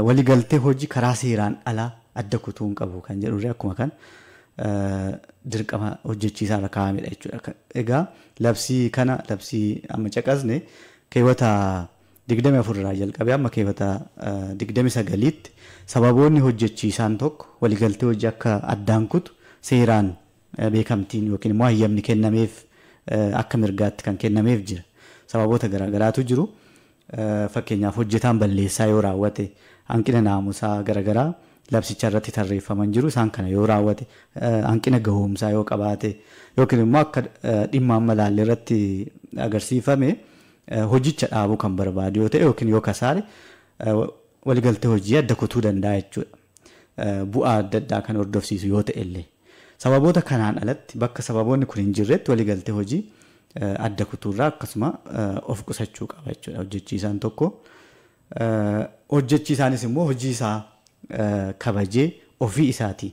waliigaltee hojii karaa seeraan alaa adda kutuu hin qabu kan jedhurre akkuma kan dirqama hojjechiisaa irra kaa'amedha jechuudha. Egaa labsii kana, labsii amma caqasne keewwata 24 irraa jalqabee amma keewwata 29tti sababoonni hojjechiisaan tokko waliigaltee hojii akka addaan kutu seeraan beekamtiin yookiin immoo hayyamni kennameef akka mirgaatti kan kennameef jira. Sababoota garaagaraatu jiru. Fakkeenyaaf hojjetaan balleessaa yoo raawwate, hanqina naamusaa garaagaraa labsicha irratti tarreeffaman jiru, isaan kana yoo raawwate, hanqina gahoomsaa yoo qabaate yookiin immoo akka dhimma amma laalle irratti agarsiifame hojicha dhaabuu kan barbaadu yoo ta'e yookiin yoo kasaare waliigaltee hojii adda kutuu danda'a jechuudha. Bu'aa adda addaa kan hordofsiisu yoo ta'e illee. Sababoota kanaan alatti bakka sababoonni kun hin jirretti waliigaltee hojii adda kutuurraa akkasuma of qusachuu qaba jechuudha hojjechiisaan tokko. Hojjechiisaanis immoo hojii isaa kabajee ofii isaatii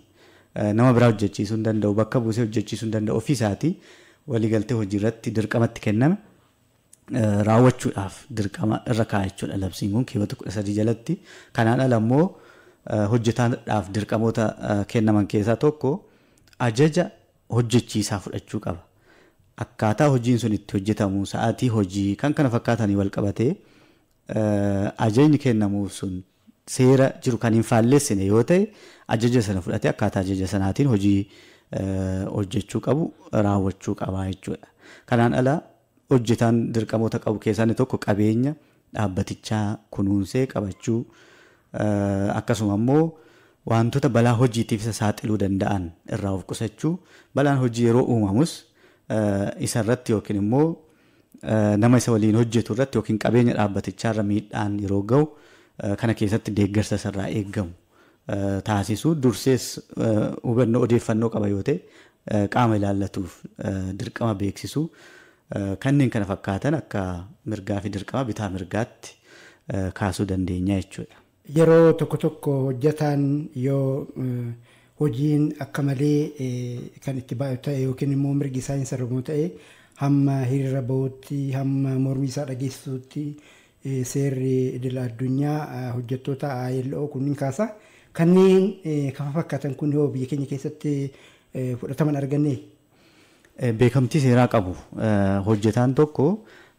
nama biraa hojjechiisuu hin danda'u, bakka buusee hojjechiisuu hin danda'u, ofii isaatii waliigaltee hojii irratti dirqamatti kenname raawwachuudhaaf dirqama irra kaa'a jechuudha labsiin kun keewwata 13 jalatti. Kanaan ala immoo hojjetaadhaaf dirqamoota kennaman keessaa tokko ajaja hojjechiisaa fudhachuu qaba. Akkaataa hojiin sun itti hojjetamu, sa'aatii hojii kan kana fakkaatanii wal qabatee ajajni kennamuuf sun seera jiru kan hin faalleessine yoo ta'e ajaja sana fudhatee akkaataa ajaja sanaatiin hojii hojjechuu qabu raawwachuu qaba jechuudha. Kanaan ala hojjetaan dirqamoota qabu keessaa inni tokko qabeenya dhaabbatichaa kunuunsee qabachuu, akkasuma immoo wantoota balaa hojiitiif isa saaxiluu danda'an irraa of qusachuu, balaan hojii yeroo uumamus isa irratti yookiin immoo nama isa waliin hojjetu irratti yookiin qabeenya dhaabbatichaa irra miidhaan yeroo ga'u kana keessatti deeggarsa isarraa eeggamu taasisuu, dursees hubannoo odeeffannoo qaba yoo ta'e qaama ilaallatuuf dirqama beeksisuu, kanneen kana fakkaatan akka mirgaa fi dirqama bitaa mirgaatti kaasuu dandeenya jechuudha. Yeroo tokko tokko hojjetaan yoo hojiin akka malee kan itti baay'atu ta'e yookiin immoo mirgi isaa hin sarbamu ta'e hamma hiriira bahutti, hamma mormii isaa dhageessisutti seerri idil addunyaa hojjettoota ILO kunniin kaasa. Kanneen kafa fakkaatan kun yoo biyya keenya keessatti fudhataman arganne? Beekamtii seeraa qabu hojjetaan tokko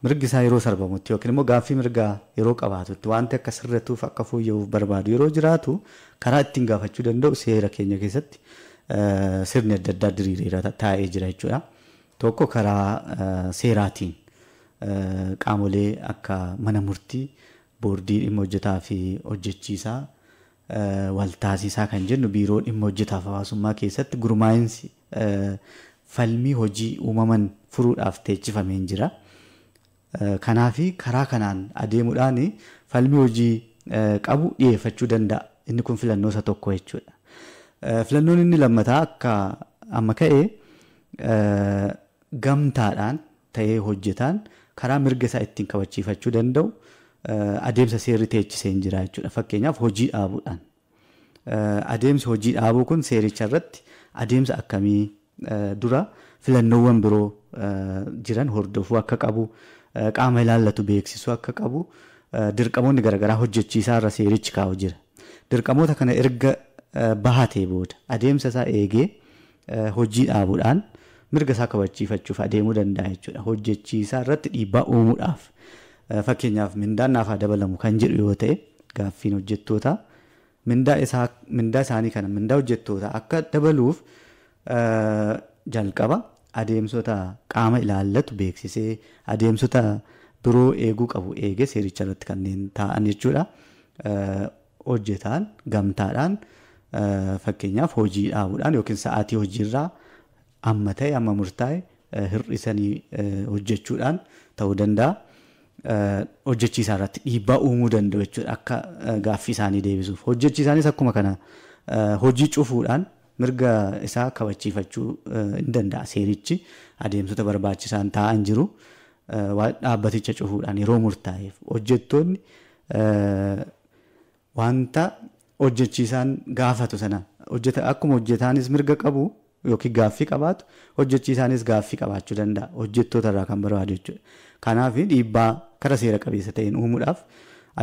mirgi isaa yeroo sarbamutti yookiin immoo gaaffii mirgaa yeroo qabaatutti wanti akka sirratuuf akka fooyya'uuf barbaadu yeroo jiraatu karaa ittiin gaafachuu danda'u seera keenya keessatti sirni adda addaa diriireera taa'ee jira jechuudha. Tokko karaa seeraatiin qaamolee akka mana murtii, boordii dhimma hojjetaa fi hojjechiisaa, waltaasisaa kan jennu biiroo dhimma hojjetaaf hawaasummaa keessatti gurmaa'insi falmii hojii uumaman furuudhaaf teechifamee jira. Kanaafi karaa kanaan adeemuudhaan falmii hojii qabu dhiyeeffachuu danda'a. Inni kun filannoo isa tokko jechuudha. Filannoon inni lammataa akka amma ka'e gamtaadhaan ta'ee hojjetaan karaa mirga isaa ittiin kabachiifachuu danda'u adeemsa seerri teechisee jira jechuudha. Fakkeenyaaf hojii dhaabuudhaan. Adeemsi hojii dhaabuu kun seericha irratti adeemsa akkamii dura filannoowwan biroo jiran hordofuu akka qabu, qaama ilaallatu beeksisuu akka qabu, dirqamoonni garaagaraa hojjechiisaa irra seerichi kaa'u jira. Dirqamoota kana erga bahatee booda adeemsa isaa eegee hojii dhaabuudhaan mirga isaa kabachiifachuuf adeemuu danda'a jechuudha. Hojjechiisaa irratti dhiibbaa uumuudhaaf fakkeenyaaf mindaan naaf haa dabalamu kan jedhu yoo ta'e gaaffiin hojjettootaa mindaa isaanii kana mindaa hojjettootaa akka dabaluuf jalqaba adeemsota qaama ilaallatu beeksisee adeemsota biroo eeguu qabu eegee seericha irratti kanneen taa'an jechuudha. Hojjetaan gamtaadhaan fakkeenyaaf hojii dhaabuudhaan yookiin sa'aatii hojiirraa amma ta'e amma murtaa'e hir'isanii hojjechuudhaan ta'uu danda'a. Hojjechiisaa irratti dhiibbaa uumuu danda'u jechuudha akka gaaffii isaanii deebisuuf. Hojjechiisaanis akkuma kana hojii cufuudhaan mirga isaa kabachiifachuu hin danda'a. Seerichi adeemsota barbaachisaan taa'an jiru. Dhaabbaticha cufuudhaan yeroo murtaa'eef hojjettoonni wanta hojjechiisaan gaafatu sana akkuma hojjetaanis mirga qabu yookiin gaaffii qabaatu hojjechiisaanis gaaffii qabaachuu danda'a hojjettoota irraa kan barbaadu jechuudha. Kanaaf dhiibbaa karaa seera qabeessa ta'een uumuudhaaf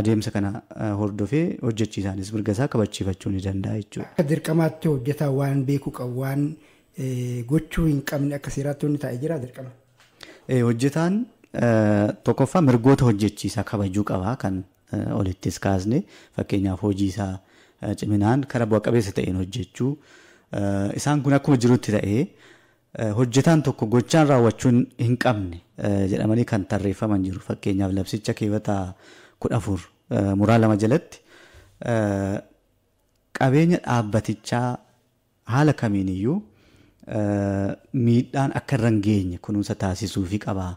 adeemsa kana hordofee hojjechiisaanis mirga isaa kabachiifachuu ni danda'a jechuudha. Akka dirqamaatti hojjetaa waan beekuu qabu waan gochuu hin qabne akka seeraatti inni taa'ee jira dirqama. Hojjetaan tokkoffaa mirgoota hojjechiisaa kabajuu qaba kan olittis kaasne fakkeenyaaf hojii isaa ciminaan karaa bu'a qabeessa ta'een hojjechuu isaan kun akkuma jirutti ta'ee hojjetaan tokko gochaan raawwachuu hin qabne jedhamanii kan tarreeffaman jiru. Fakkeenyaaf labsicha keewwata 14 muraa 2 jalatti qabeenya dhaabbatichaa haala kamiiniyyuu miidhaan akka irra hin geenye kunuunsa taasisuufii qaba.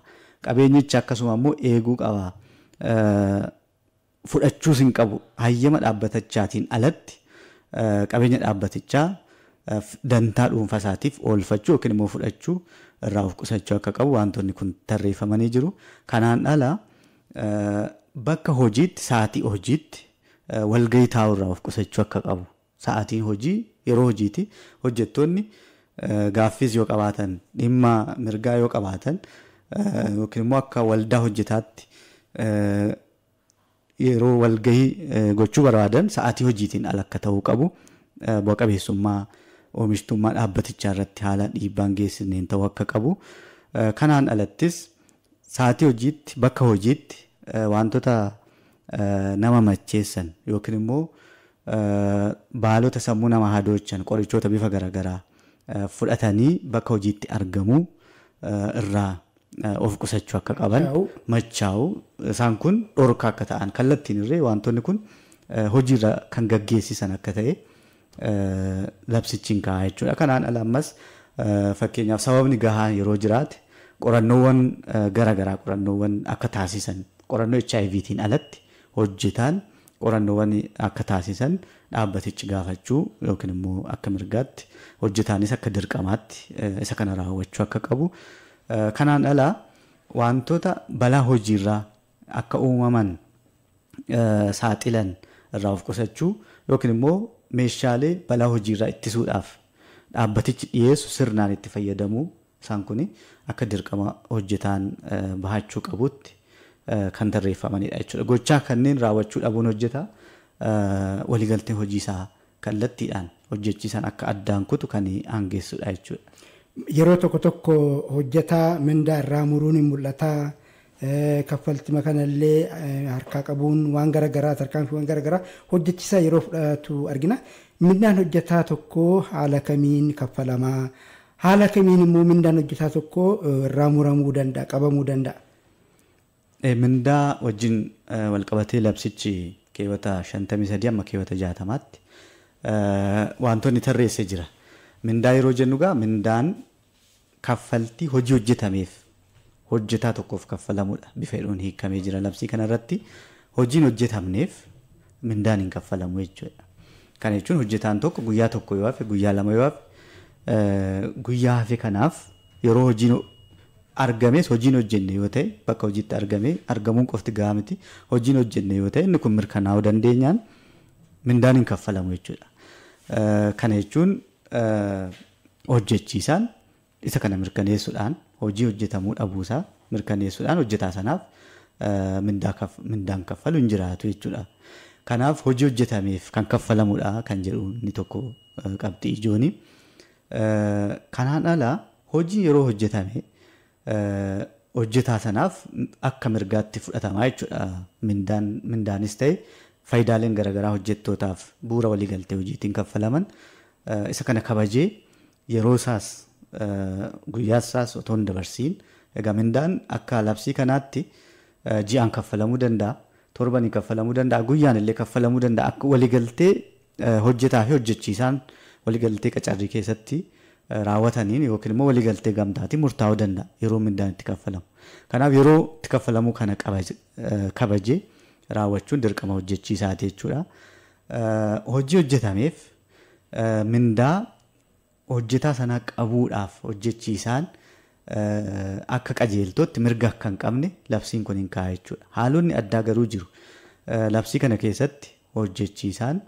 Qabeenyicha akkasuma immoo eeguu qaba. Fudhachuus hin qabu. Hayyama dhaabbatichaatiin alatti qabeenya dhaabbatichaa dantaa dhuunfaa isaatiif oolfachuu yookiin immoo fudhachuu irraa of qusachuu akka qabu wantoonni kun tarreeffamanii jiru. Kanaan ala bakka hojiitti sa'aatii hojiitti walgahii taa'uu irraa of qusachuu akka qabu. Sa'aatiin hojii yeroo hojiiti hojjettoonni gaaffiis yoo qabaatan dhimma mirgaa yoo qabaatan yookiin immoo akka waldaa hojjetaatti yeroo walgahii gochuu barbaadan sa'aatii hojiitiin ala akka ta'uu qabu bu'a qabeessummaa oomishtummaa dhaabbatichaa irratti haala dhiibbaan geessisneen ta'uu akka qabu. Kanaan alattis sa'aatii hojiitti bakka hojiitti wantoota nama macheessan yookiin immoo baalota sammuu nama hadoochan qorichoota bifa garaagaraa fudhatanii bakka hojiitti argamuu irraa of qusachuu akka qaban machaa'u isaan kun dhorkaa akka ta'an kallattiin irree wantoonni kun hojiirra kan gaggeessisan akka ta'e labsichiin kaa'aa jechuudha. Kanaan ala ammas fakkeenyaaf sababni gahaan yeroo jiraate qorannoowwan garaagaraa qorannoowwan akka taasisan qorannoo HIVtiin alatti hojjetaan qorannoowwan akka taasisan dhaabbatichi gaafachuu yookiin immoo akka mirgaatti hojjetaanis akka dirqamaatti isa kana raawwachuu akka qabu. Kanaan ala wantoota balaa hojiirraa akka uumaman saaxilan irraa of qusachuu yookiin immoo meeshaalee balaa hojiirraa ittisuudhaaf dhaabbatichi dhiyeessu sirnaan itti fayyadamuu isaan kun akka dirqama hojjetaan bahachuu qabutti kan tarreeffamanidha jechuudha. Gochaa kanneen raawwachuu dhabuun hojjetaa waliigaltee hojii isaa kallattiidhaan hojjechiisaan akka addaan kutu kan aangeessudha jechuudha. Yeroo tokko tokko hojjetaa mindaa irraa muruun hin mul'ata. Kaffaltii kanallee harkaa qabuun waan garaagaraa tarkaanfiiwwan garaagaraa hojjechiisaa yeroo fudhatu argina. Mindaan hojjetaa tokkoo haala kamiin kaffalamaa? Haala kamiin immoo mindaan hojjetaa tokkoo irraa muramuu danda'a, qabamuu danda'a? Mindaa wajjin walqabatee labsichi keewwata 53 amma keewwata 60tti wantoonni tarreessee jira. Mindaa yeroo jennu egaa mindaan kaffaltii hojii hojjetameef hojjetaa tokkoof kaffalamudha. Bifa jedhuun hiikamee jira labsii kanarratti. Hojiin hojjetamneef mindaan hin kaffalamu jechuudha. Kana jechuun hojjetaan tokko guyyaa tokko yoo hafe, guyyaa lama yoo hafe, guyyaa hafe kanaaf yeroo hojiin argames hojiin hojjenne yoo ta'e bakka hojiitti argame argamuun qofti gahaa miti, hojiin hojjenne yoo ta'e inni kun mirkanaa'uu dandeenyaan mindaan hin kaffalamu jechuudha. Kana jechuun hojjechiisaan isa kana mirkaneessuudhaan hojii hojjetamuu dhabuusaa mirkaneessuudhaan hojjetaa sanaaf mindaan kaffalu hin jiraatu jechuudha. Kanaaf hojii hojjetameef kan kaffalamudha kan jedhu inni tokko qabxii ijooni. Kanaan ala hojii yeroo hojjetame hojjetaa sanaaf akka mirgaatti fudhatamaa jechuudha. Mindaanis ta'e faayidaaleen garaagaraa hojjettootaaf bu'uura waliigaltee hojiitiin kaffalaman isa kana kabajee yeroo isaas guyyaa isaas otoo hin dabarsiin. Egaa mindaan akka labsii kanaatti ji'aan kaffalamuu danda'a, torbanii kaffalamuu danda'a, guyyaan illee kaffalamuu danda'a. Akka waliigaltee hojjetaa fi hojjechiisaan waliigaltee qacarrii keessatti raawwataniin yookiin immoo waliigaltee gamtaatiin murtaa'uu danda'a yeroo mindaan itti kaffalamu. Kanaaf yeroo itti kaffalamuu kana kabajee raawwachuun dirqama hojjechiisaati jechuudha. Hojii hojjetameef mindaa hojjetaa sanaa qabuudhaaf hojjechiisaan akka qajeeltootti mirga akka hin qabne labsiin kun hin kaa'a jechuudha. Haalonni addaa garuu jiru. Labsii kana keessatti hojjechiisaan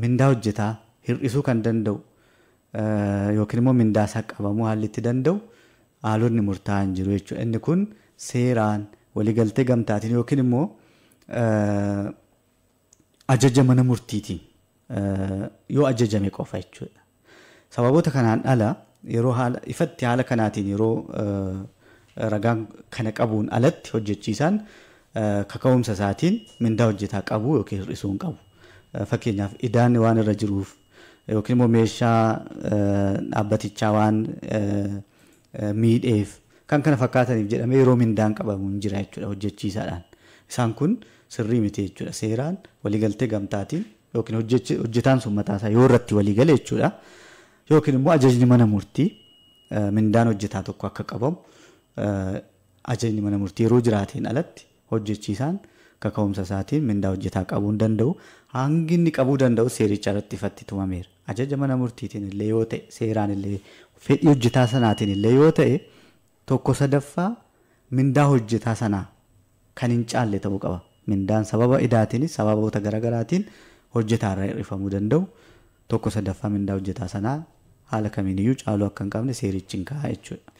mindaa hojjetaa hir'isuu kan danda'u yookiin immoo mindaa isaa qabamuu haalli itti danda'u haalonni murtaa'an jiru jechuudha. Inni kun seeraan waliigaltee gamtaatiin yookiin immoo ajaja mana murtiitiin yoo ajajame qofa jechuudha. Sababoota kanaan ala yeroo haala ifatti haala kanaatiin yeroo ragaan kana qabuun alatti hojjechiisaan kaka'umsa isaatiin mindaa hojjetaa qabu yookiin hir'isuu hin qabu. Fakkeenyaaf idaan waan irra jiruuf yookiin immoo meeshaa dhaabbatichaa waan miidheef kan kana fakkaataniif jedhamee yeroo mindaan qabamu hin jira jechuudha hojjechiisaadhaan. Isaan kun sirrii miti jechuudha. Seeraan waliigaltee gamtaatiin yookiin hojjetaan sun mataasaa yoo irratti waliigale jechuudha. Yookiin immoo ajajni mana murtii mindaan hojjetaa tokko akka qabamu ajajni mana murtii yeroo jiraateen alatti hojjechiisaan kaka'umsa isaatiin mindaa hojjetaa qabuu hin danda'u. Hangi inni qabuu danda'u seericha irratti ifatti tumameera. Ajaja mana murtiitiin illee yoo ta'e seeraan illee fedhii hojjetaa sanaatiin illee yoo ta'e 1/3 mindaa hojjetaa sanaa kan hin caalle ta'uu qaba. Mindaan sababa idaatiinis sababoota garaagaraatiin hojjetaa irraa hir'ifamuu danda'u. 1/3 mindaa hojjetaa sanaa haala kamiiniyyuu caaluu akka hin qabne seerichi hin kaa'a jechuudha.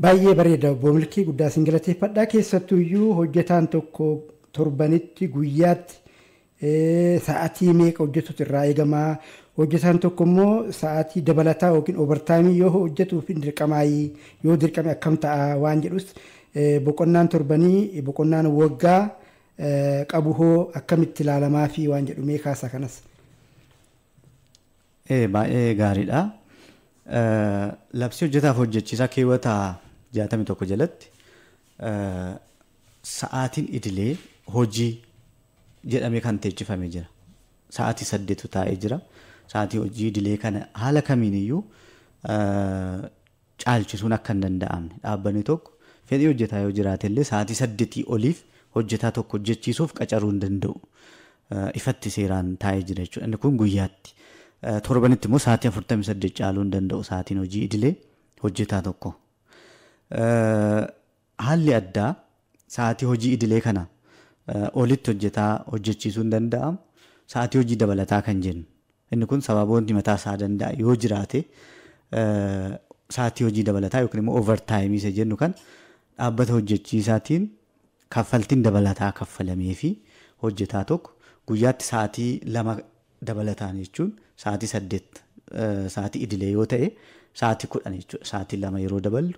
Baay'ee bareeda obbo Milkii, guddaa isin galateeffadha. Keessattuyyuu hojjetaan tokko torbanitti guyyaatti sa'aatii meeqa hojjetutu irraa eegamaa? Hojjetaan tokko immoo sa'aatii dabalataa yookiin overtaayimii yoo hojjetuuf hin dirqamaayii yoo dirqame akkam ta'a waan jedhus boqonnaan torbanii boqonnaan waggaa qabu hoo akkamitti ilaalamaa fi waan jedhu mee kaasaa kanas. Baay'ee gaariidha. Labsii hojjetaaf hojjechiisaa keewwata 61 jalatti sa'aatiin idilee hojii jedhamee kan teechifamee jira. Sa'aatii 8 taa'ee jira. Sa'aatii hojii idilee kana haala kamiiniyyuu caalchisuun akka hin danda'amne dhaabbanni tokko fedhii hojjetaa yoo jiraate illee sa'aatii 8 oliif hojjetaa tokko hojjechiisuuf qacaruu hin danda'u. Ifatti seeraan taa'ee jira jechuudha. Inni kun guyyaatti. Torbanitti immoo sa'aatii 48 caaluu hin danda'u sa'aatiin hojii idilee hojjetaa tokko. Haalli addaa sa'aatii hojii idilee kana olitti hojjetaa hojjechiisuu hin danda'amu. Sa'aatii hojii dabalataa kan jennu. Inni kun sababoonni mataa isaa danda'a yoo jiraate sa'aatii hojii dabalataa yookiin immoo overtime isa jennu kan dhaabbata hojjechiisaatiin kaffaltiin dabalataa kaffalamee fi hojjetaa tokko guyyaatti sa'aatii 2 dabalataan jechuun sa'aatii 8 sa'aatii idilee yoo ta'e sa'aatii 10 jechuudha. Sa'aatii 2 yeroo daballu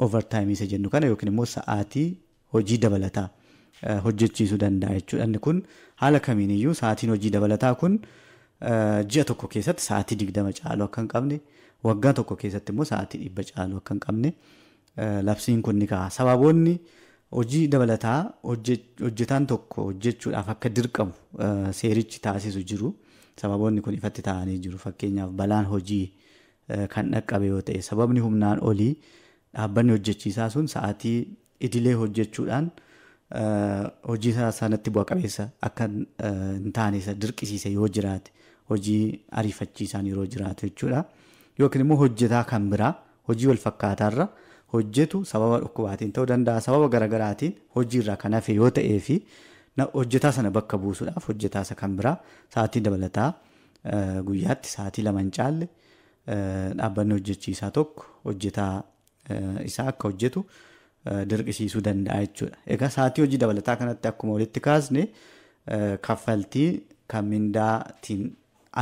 overtime isa jennu kana yookiin immoo sa'aatii hojii dabalataa hojjechiisuu danda'a jechuudha. Inni kun haala kamiiniyyuu sa'aatiin hojii dabalataa kun ji'a tokko keessatti sa'aatii 20 caaluu akka hin qabne, waggaa tokko keessatti immoo sa'aatii 100 caaluu akka hin qabne labsiin kun ni kaa'a. Sababoonni hojii dabalataa hojjetaan tokko hojjechuudhaaf akka dirqamu seerichi taasisu jiru. Sababoonni kun ifatti taa'anii jiru. Fakkeenyaaf balaan hojii kan dhaqqabe yoo ta'e, sababni humnaan olii dhaabbanni hojjechiisaa sun sa'aatii idilee hojjechuudhaan hojii isaa sanatti bu'a qabeessa akka hin taane isa dirqisiise yoo jiraate, hojii ariifachiisaan yeroo jiraatu jechuudha. Yookiin immoo hojjetaa kan biraa hojii wal fakkaataarra hojjetu sababa dhukkubaatiin ta'uu danda'a, sababa garaagaraatiin hojiirraa kan hafe yoo ta'ee fi hojjetaa sana bakka buusuudhaaf hojjetaa isa kan biraa sa'aatii dabalataa guyyaatti sa'aatii 2 hin caalle dhaabbanni hojjechiisaa tokko hojjetaa isaa akka hojjetu dirqisiisuu danda'a jechuudha. Egaa sa'aatii hojii dabalataa kanatti akkuma walitti kaasne kaffaltii kan mindaatiin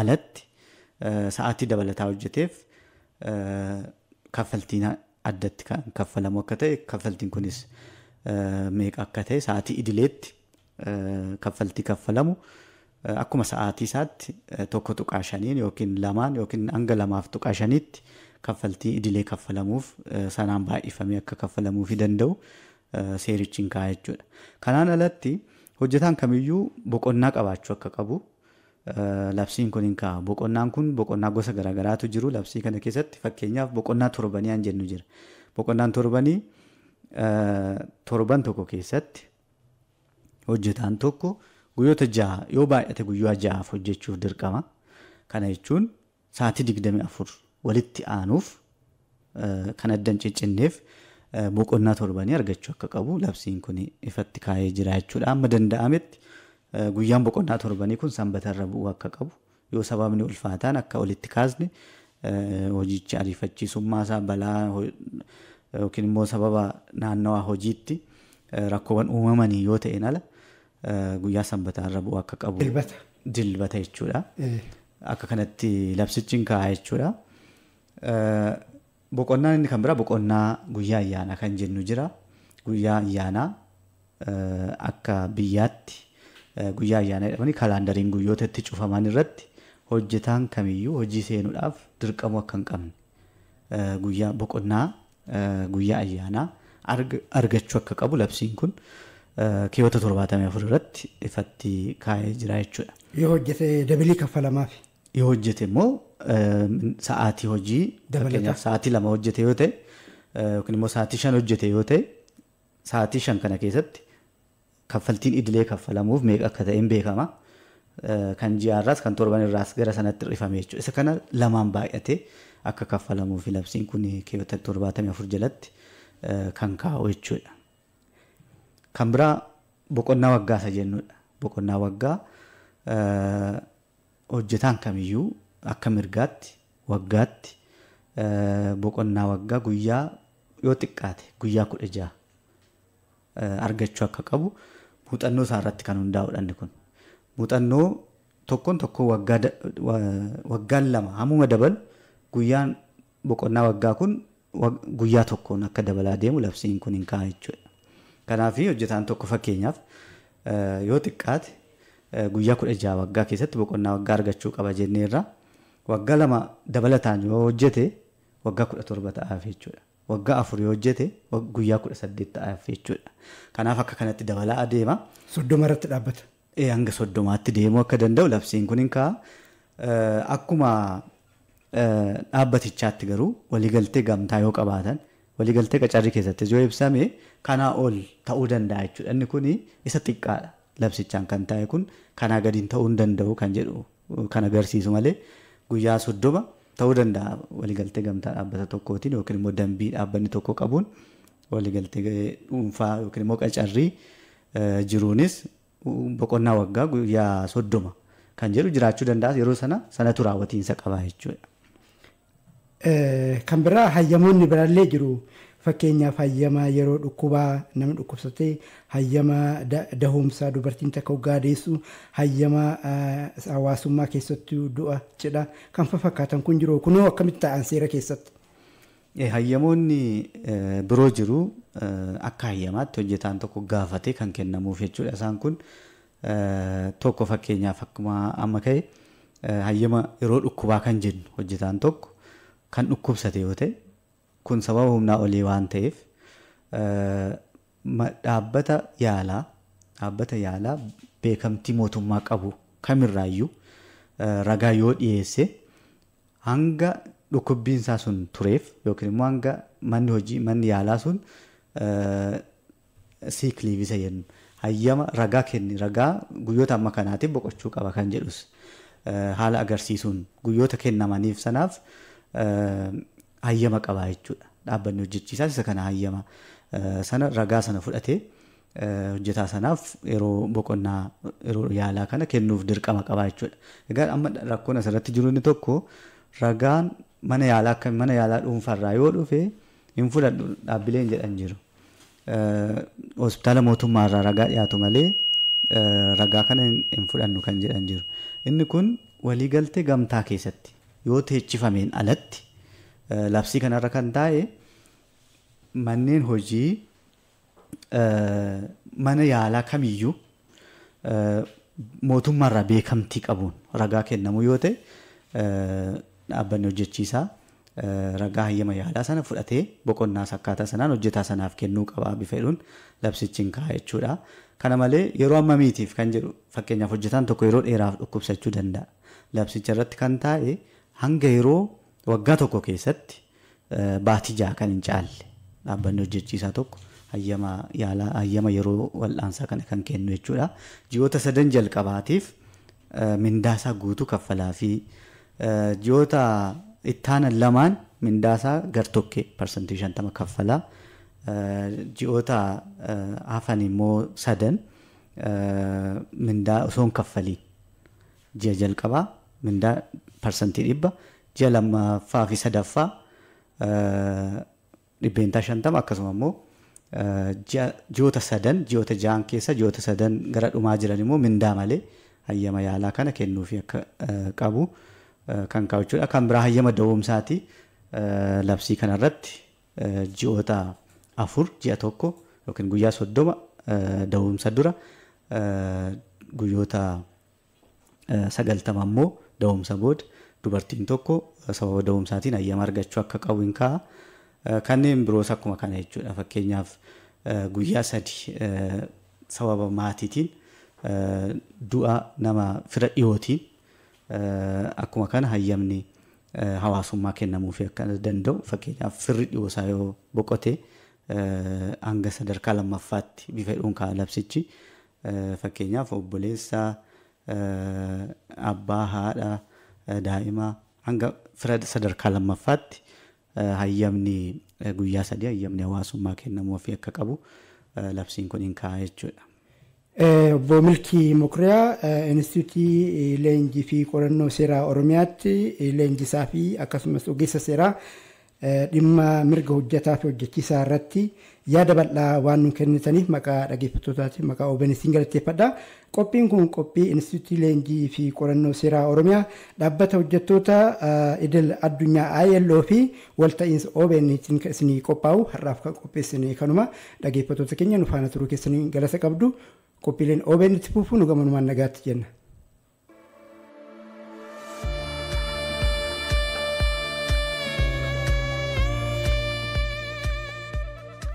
alatti sa'aatii dabalataa hojjeteef kaffaltiin addatti kan kaffalamu akka ta'e, kaffaltiin kunis meeqa akka ta'e, sa'aatii idileetti kaffaltii kaffalamu akkuma sa'aatii isaatti 1.5 yookiin 2 yookiin hanga 2.5tti kaffaltii idilee kaffalamuuf sanaan baay'ifamee akka kaffalamuufi danda'u seerichi hin kaa'a jechuudha. Kanaan alatti hojjetaan kamiyyuu boqonnaa qabaachuu akka qabu labsiin kun hin kaa'a. Boqonnaan kun boqonnaa gosa garaagaraatu jiru. Labsii kana keessatti fakkeenyaaf boqonnaa torbanii an jennu jira. Boqonnaan torbanii torban tokko keessatti hojjetaan tokko guyyoota 6 yoo baay'ate guyyaa 6 hojjechuuf dirqama. Kana jechuun sa'aatii 24 walitti aanuuf kan addan ciccinneef boqonnaa torbanii argachuu akka qabu labsiin kun ifatti kaa'ee jira jechuudha. Amma danda'ametti guyyaan boqonnaa torbanii kun sanbatarra bu'uu akka qabu, yoo sababni ulfaataan akka walitti kaasne hojichi ariifachiisummaa isaa balaa yookiin immoo sababa naannawaa hojiitti rakkoowwan uumamanii yoo ta'een ala guyyaa sanbataarra bu'uu akka qabu. Dilbata jechuudha. Akka kanatti labsichi hin kaa'a jechuudha. Boqonnaan inni kan biraa boqonnaa guyyaa ayyaanaa kan jennu jira. Guyyaa ayyaanaa akka biyyaatti guyyaa ayyaanaa jedhamanii kalaandariin guyyoota itti cufaman irratti hojjetaan kamiyyuu hojii seenuudhaaf dirqamuu akka hin qabne guyyaa boqonnaa guyyaa ayyaanaa argachuu akka qabu labsiin kun keewwata 74 irratti ifatti kaa'ee jira jechuudha. Yoo hojjete dabalii kaffalamaaf. Yoo hojjete immoo sa'aatii hojii fakkeenyaaf sa'aatii 2 hojjete yoo ta'e yookiin immoo sa'aatii 5 hojjete yoo ta'e sa'aatii 5 kana keessatti kaffaltiin idilee kaffalamuuf meeqa akka ta'e hin beekama. Kan ji'aarraas kan torban irraas gara sanatti hir'ifame jechuudha. Isa kana lamaan baay'atee akka kaffalamuuf labsiin kun keewwata 74 jalatti kan kaa'u jechuudha. Kan biraa boqonnaa waggaa isa jennudha. Boqonnaa waggaa hojjetaan kamiyyuu akka mirgaatti waggaatti boqonnaa waggaa guyyaa yoo xiqqaate guyyaa 16 argachuu akka qabu muuxannoo isaa irratti kan hundaa'udha inni kun. Muuxannoo tokkoon tokko waggaan 2 hammuma dabalu guyyaan boqonnaa waggaa kun guyyaa tokkoon akka dabalaa deemu labsiin kun hin kaa'a jechuudha. Kanaaf hojjetaan tokko fakkeenyaaf yoo xiqqaate guyyaa 16 waggaa keessatti boqonnaa waggaa argachuu qaba jenneerra. Waggaa 2 dabalataan yoo hojjete waggaa 17 ta'aaf jechuudha. Waggaa 4 yoo hojjete guyyaa 18 ta'aaf jechuudha. Kanaaf akka kanatti dabalaa adeema. 30 irratti dhaabbata. Hanga 30tti deemuu akka danda'u labsiin kun hin kaa'a. Akkuma dhaabbatichaatti garuu waliigaltee gamtaa yoo qabaatan waliigaltee qacarrii keessattis yoo ibsame kanaa ol ta'uu danda'a jechuudha. Inni kun isa xiqqaadha. Labsichaan kan taa'e kun kanaa gadiin ta'uu hin danda'u kan jedhu kan agarsiisu malee guyyaa 30 ta'uu danda'a waliigaltee gamtaa dhaabbata tokkootiin yookiin immoo dambii dhaabbanni tokko qabuun waliigaltee dhuunfaa yookiin immoo qacarrii jiruunis boqonnaa waggaa guyyaa 30 kan jedhu jiraachuu danda'a. Yeroo sanatu raawwatiinsa qaba jechuudha. Kan biraa hayyamoonni biraallee jiru. Fakkeenyaaf hayyama yeroo dhukkubaa namni dhukkubsatee, hayyama dahumsaa dubartiin takka waggaa deessu, hayyama hawaasummaa keessatti du'a cidha kan fakkaatan kun jiru. Kunoo akkamitti ta'an seera keessatti? Hayyamoonni biroo jiru akka hayyamaatti hojjetaan tokko gaafatee kan kennamuuf jechuudha. Isaan kun tokko fakkeenyaaf akkuma amma ka'e hayyama yeroo dhukkubaa kan jennu hojjetaan tokko kan dhukkubsate yoo ta'e kun sababa humnaa olii waan ta'eef dhaabbata yaalaa beekamtii mootummaa qabu kamirraayyuu ragaa yoo dhiyeesse hanga dhukkubbiin isaa sun tureef yookiin immoo hanga manni yaalaa sun sick leave isa jennu hayyama ragaa kenni ragaa guyyoota amma kanaatiif boqochuu qaba kan jedhus haala agarsiisuun guyyoota kennamaniif sanaaf hayyama qaba jechuudha. Dhaabbanni hojjechiisaas isa kana hayyama sana ragaa sana fudhatee hojjetaa sanaaf yeroo boqonnaa yeroo yaalaa kana kennuuf dirqama qaba jechuudha. Egaa amma rakkoon asirratti jiru inni tokko ragaan mana yaalaa akka mana yaalaa dhuunfaarraa yoo dhufe hin fudhadhu dhaabbileen jedhan jiru. Hospitaala mootummaarraa ragaa dhiyaatu malee ragaa kana hin fudhannu kan jedhan jiru. Inni kun waliigaltee gamtaa keessatti yoo teechifameen alatti labsii kanarra kan taa'e manneen hojii mana yaalaa kamiyyuu mootummaarraa beekamtii qabuun ragaa kennamu yoo ta'e dhaabbanni hojjechiisaa ragaa hayyama yaalaa sana fudhatee boqonnaa akkaataa sanaan hojjetaa sanaaf kennuu qabaa bifa jedhuun labsichi hin kaa'a jechuudha. Kana malee yeroo ammamiitiif kan jedhu fakkeenyaaf hojjetaan tokko yeroo dheeraaf dhukkubsachuu danda'a. Labsicha irratti kan taa'e hanga yeroo waggaa tokko keessatti baatii 6 kan hin caalle dhaabbanni hojjechiisaa tokko hayyama yaalaa hayyama yeroo wal'aansaa kana kan kennu jechuudha. Ji'oota 3 jalqabaatiif mindaasaa guutuu kaffalaa fi ji'oota ittaanan 2 mindaasaa gartokkee 50% kaffalaa. Ji'oota hafan immoo 3 mindaa osoo hin kaffaliin ji'a jalqabaa mindaa 100% ji'a lammaffaa fi sadaffaa 50% akkasuma immoo ji'oota 3 ji'oota 6 keessa ji'oota 3 gara dhumaa jiran immoo mindaa malee hayyama yaalaa kana kennuufi akka qabu kan kaa'u jechuudha. Kan biraa hayyama da'umsaati labsii kanarratti ji'oota 4 ji'a 1 yookiin guyyaa 30 da'umsa dura guyyoota 90 immoo da'umsa booda dubartiin tokko sababa da'umsaatiin hayyama argachuu akka qabu hin kaa'a. Kanneen biroos akkuma kana jechuudha. Fakkeenyaaf guyyaa 3 sababa maatiitiin du'a nama fira dhiyootiin akkuma kana hayyamni hawaasummaa kennamuufi akka danda'u fakkeenyaaf firri dhiyoosaa yoo boqote hanga sadarkaa lammaffaatti bifa jedhuun kaa'a labsichi. Fakkeenyaaf obboleessa, abbaa, haadha, daa'ima hanga fira sadarkaa lammaffaatti hayyamni guyyaa 3 hayyamni hawaasummaa kennamuufi akka qabu labsiin kun hin kaa'a jechuudha. Obbo Milkii Mukriyaa Inistituutii Leenjii fi Qorannoo Seeraa Oromiyaatti leenjisaa fi akkasumas ogeessa seeraa dhimma mirga hojjetaa fi hojjechiisaa irratti yaada bal'aa waan nu kennitaniif maqaa dhaggeeffattootaatiif maqaa OBN isin galateeffadha. Qophiin kun qophii Inistituutii Leenjii fi Qorannoo Seeraa Oromiyaa dhaabbata hojjettoota idil addunyaa ILO fi walta'iinsa OBN isinii qophaa'u har'aaf kan qopheessine kanuma dhaggeeffattoota keenya nu faana turuu keessanii galata qabdu. Qophiileen OBN itti fufuu nu gamanumaan nagaatti jenna.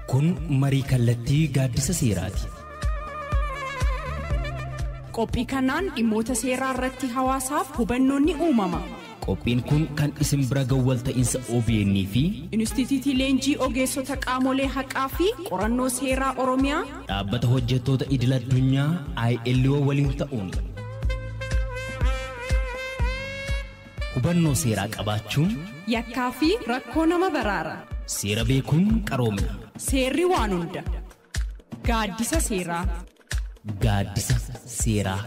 Kun marii kallattii gaaddisa seeraati. Qophii kanaan dhimmoota seeraa irratti hawaasaaf hubannoon ni uumama. Qophiin kun kan isin bira ga'u walta'iinsa OBN fi Inistituutii Leenjii Ogeessota Qaamolee Haqaa fi Qorannoo Seeraa Oromiyaa dhaabbata hojjettoota idil addunyaa ILO waliin ta'uun hubannoo seeraa qabaachuun yakkaa fi rakkoo nama baraara. Seera beekuun qaroomina. Seerri waan hunda. Gaaddisa seeraa. Gaaddisa seeraa.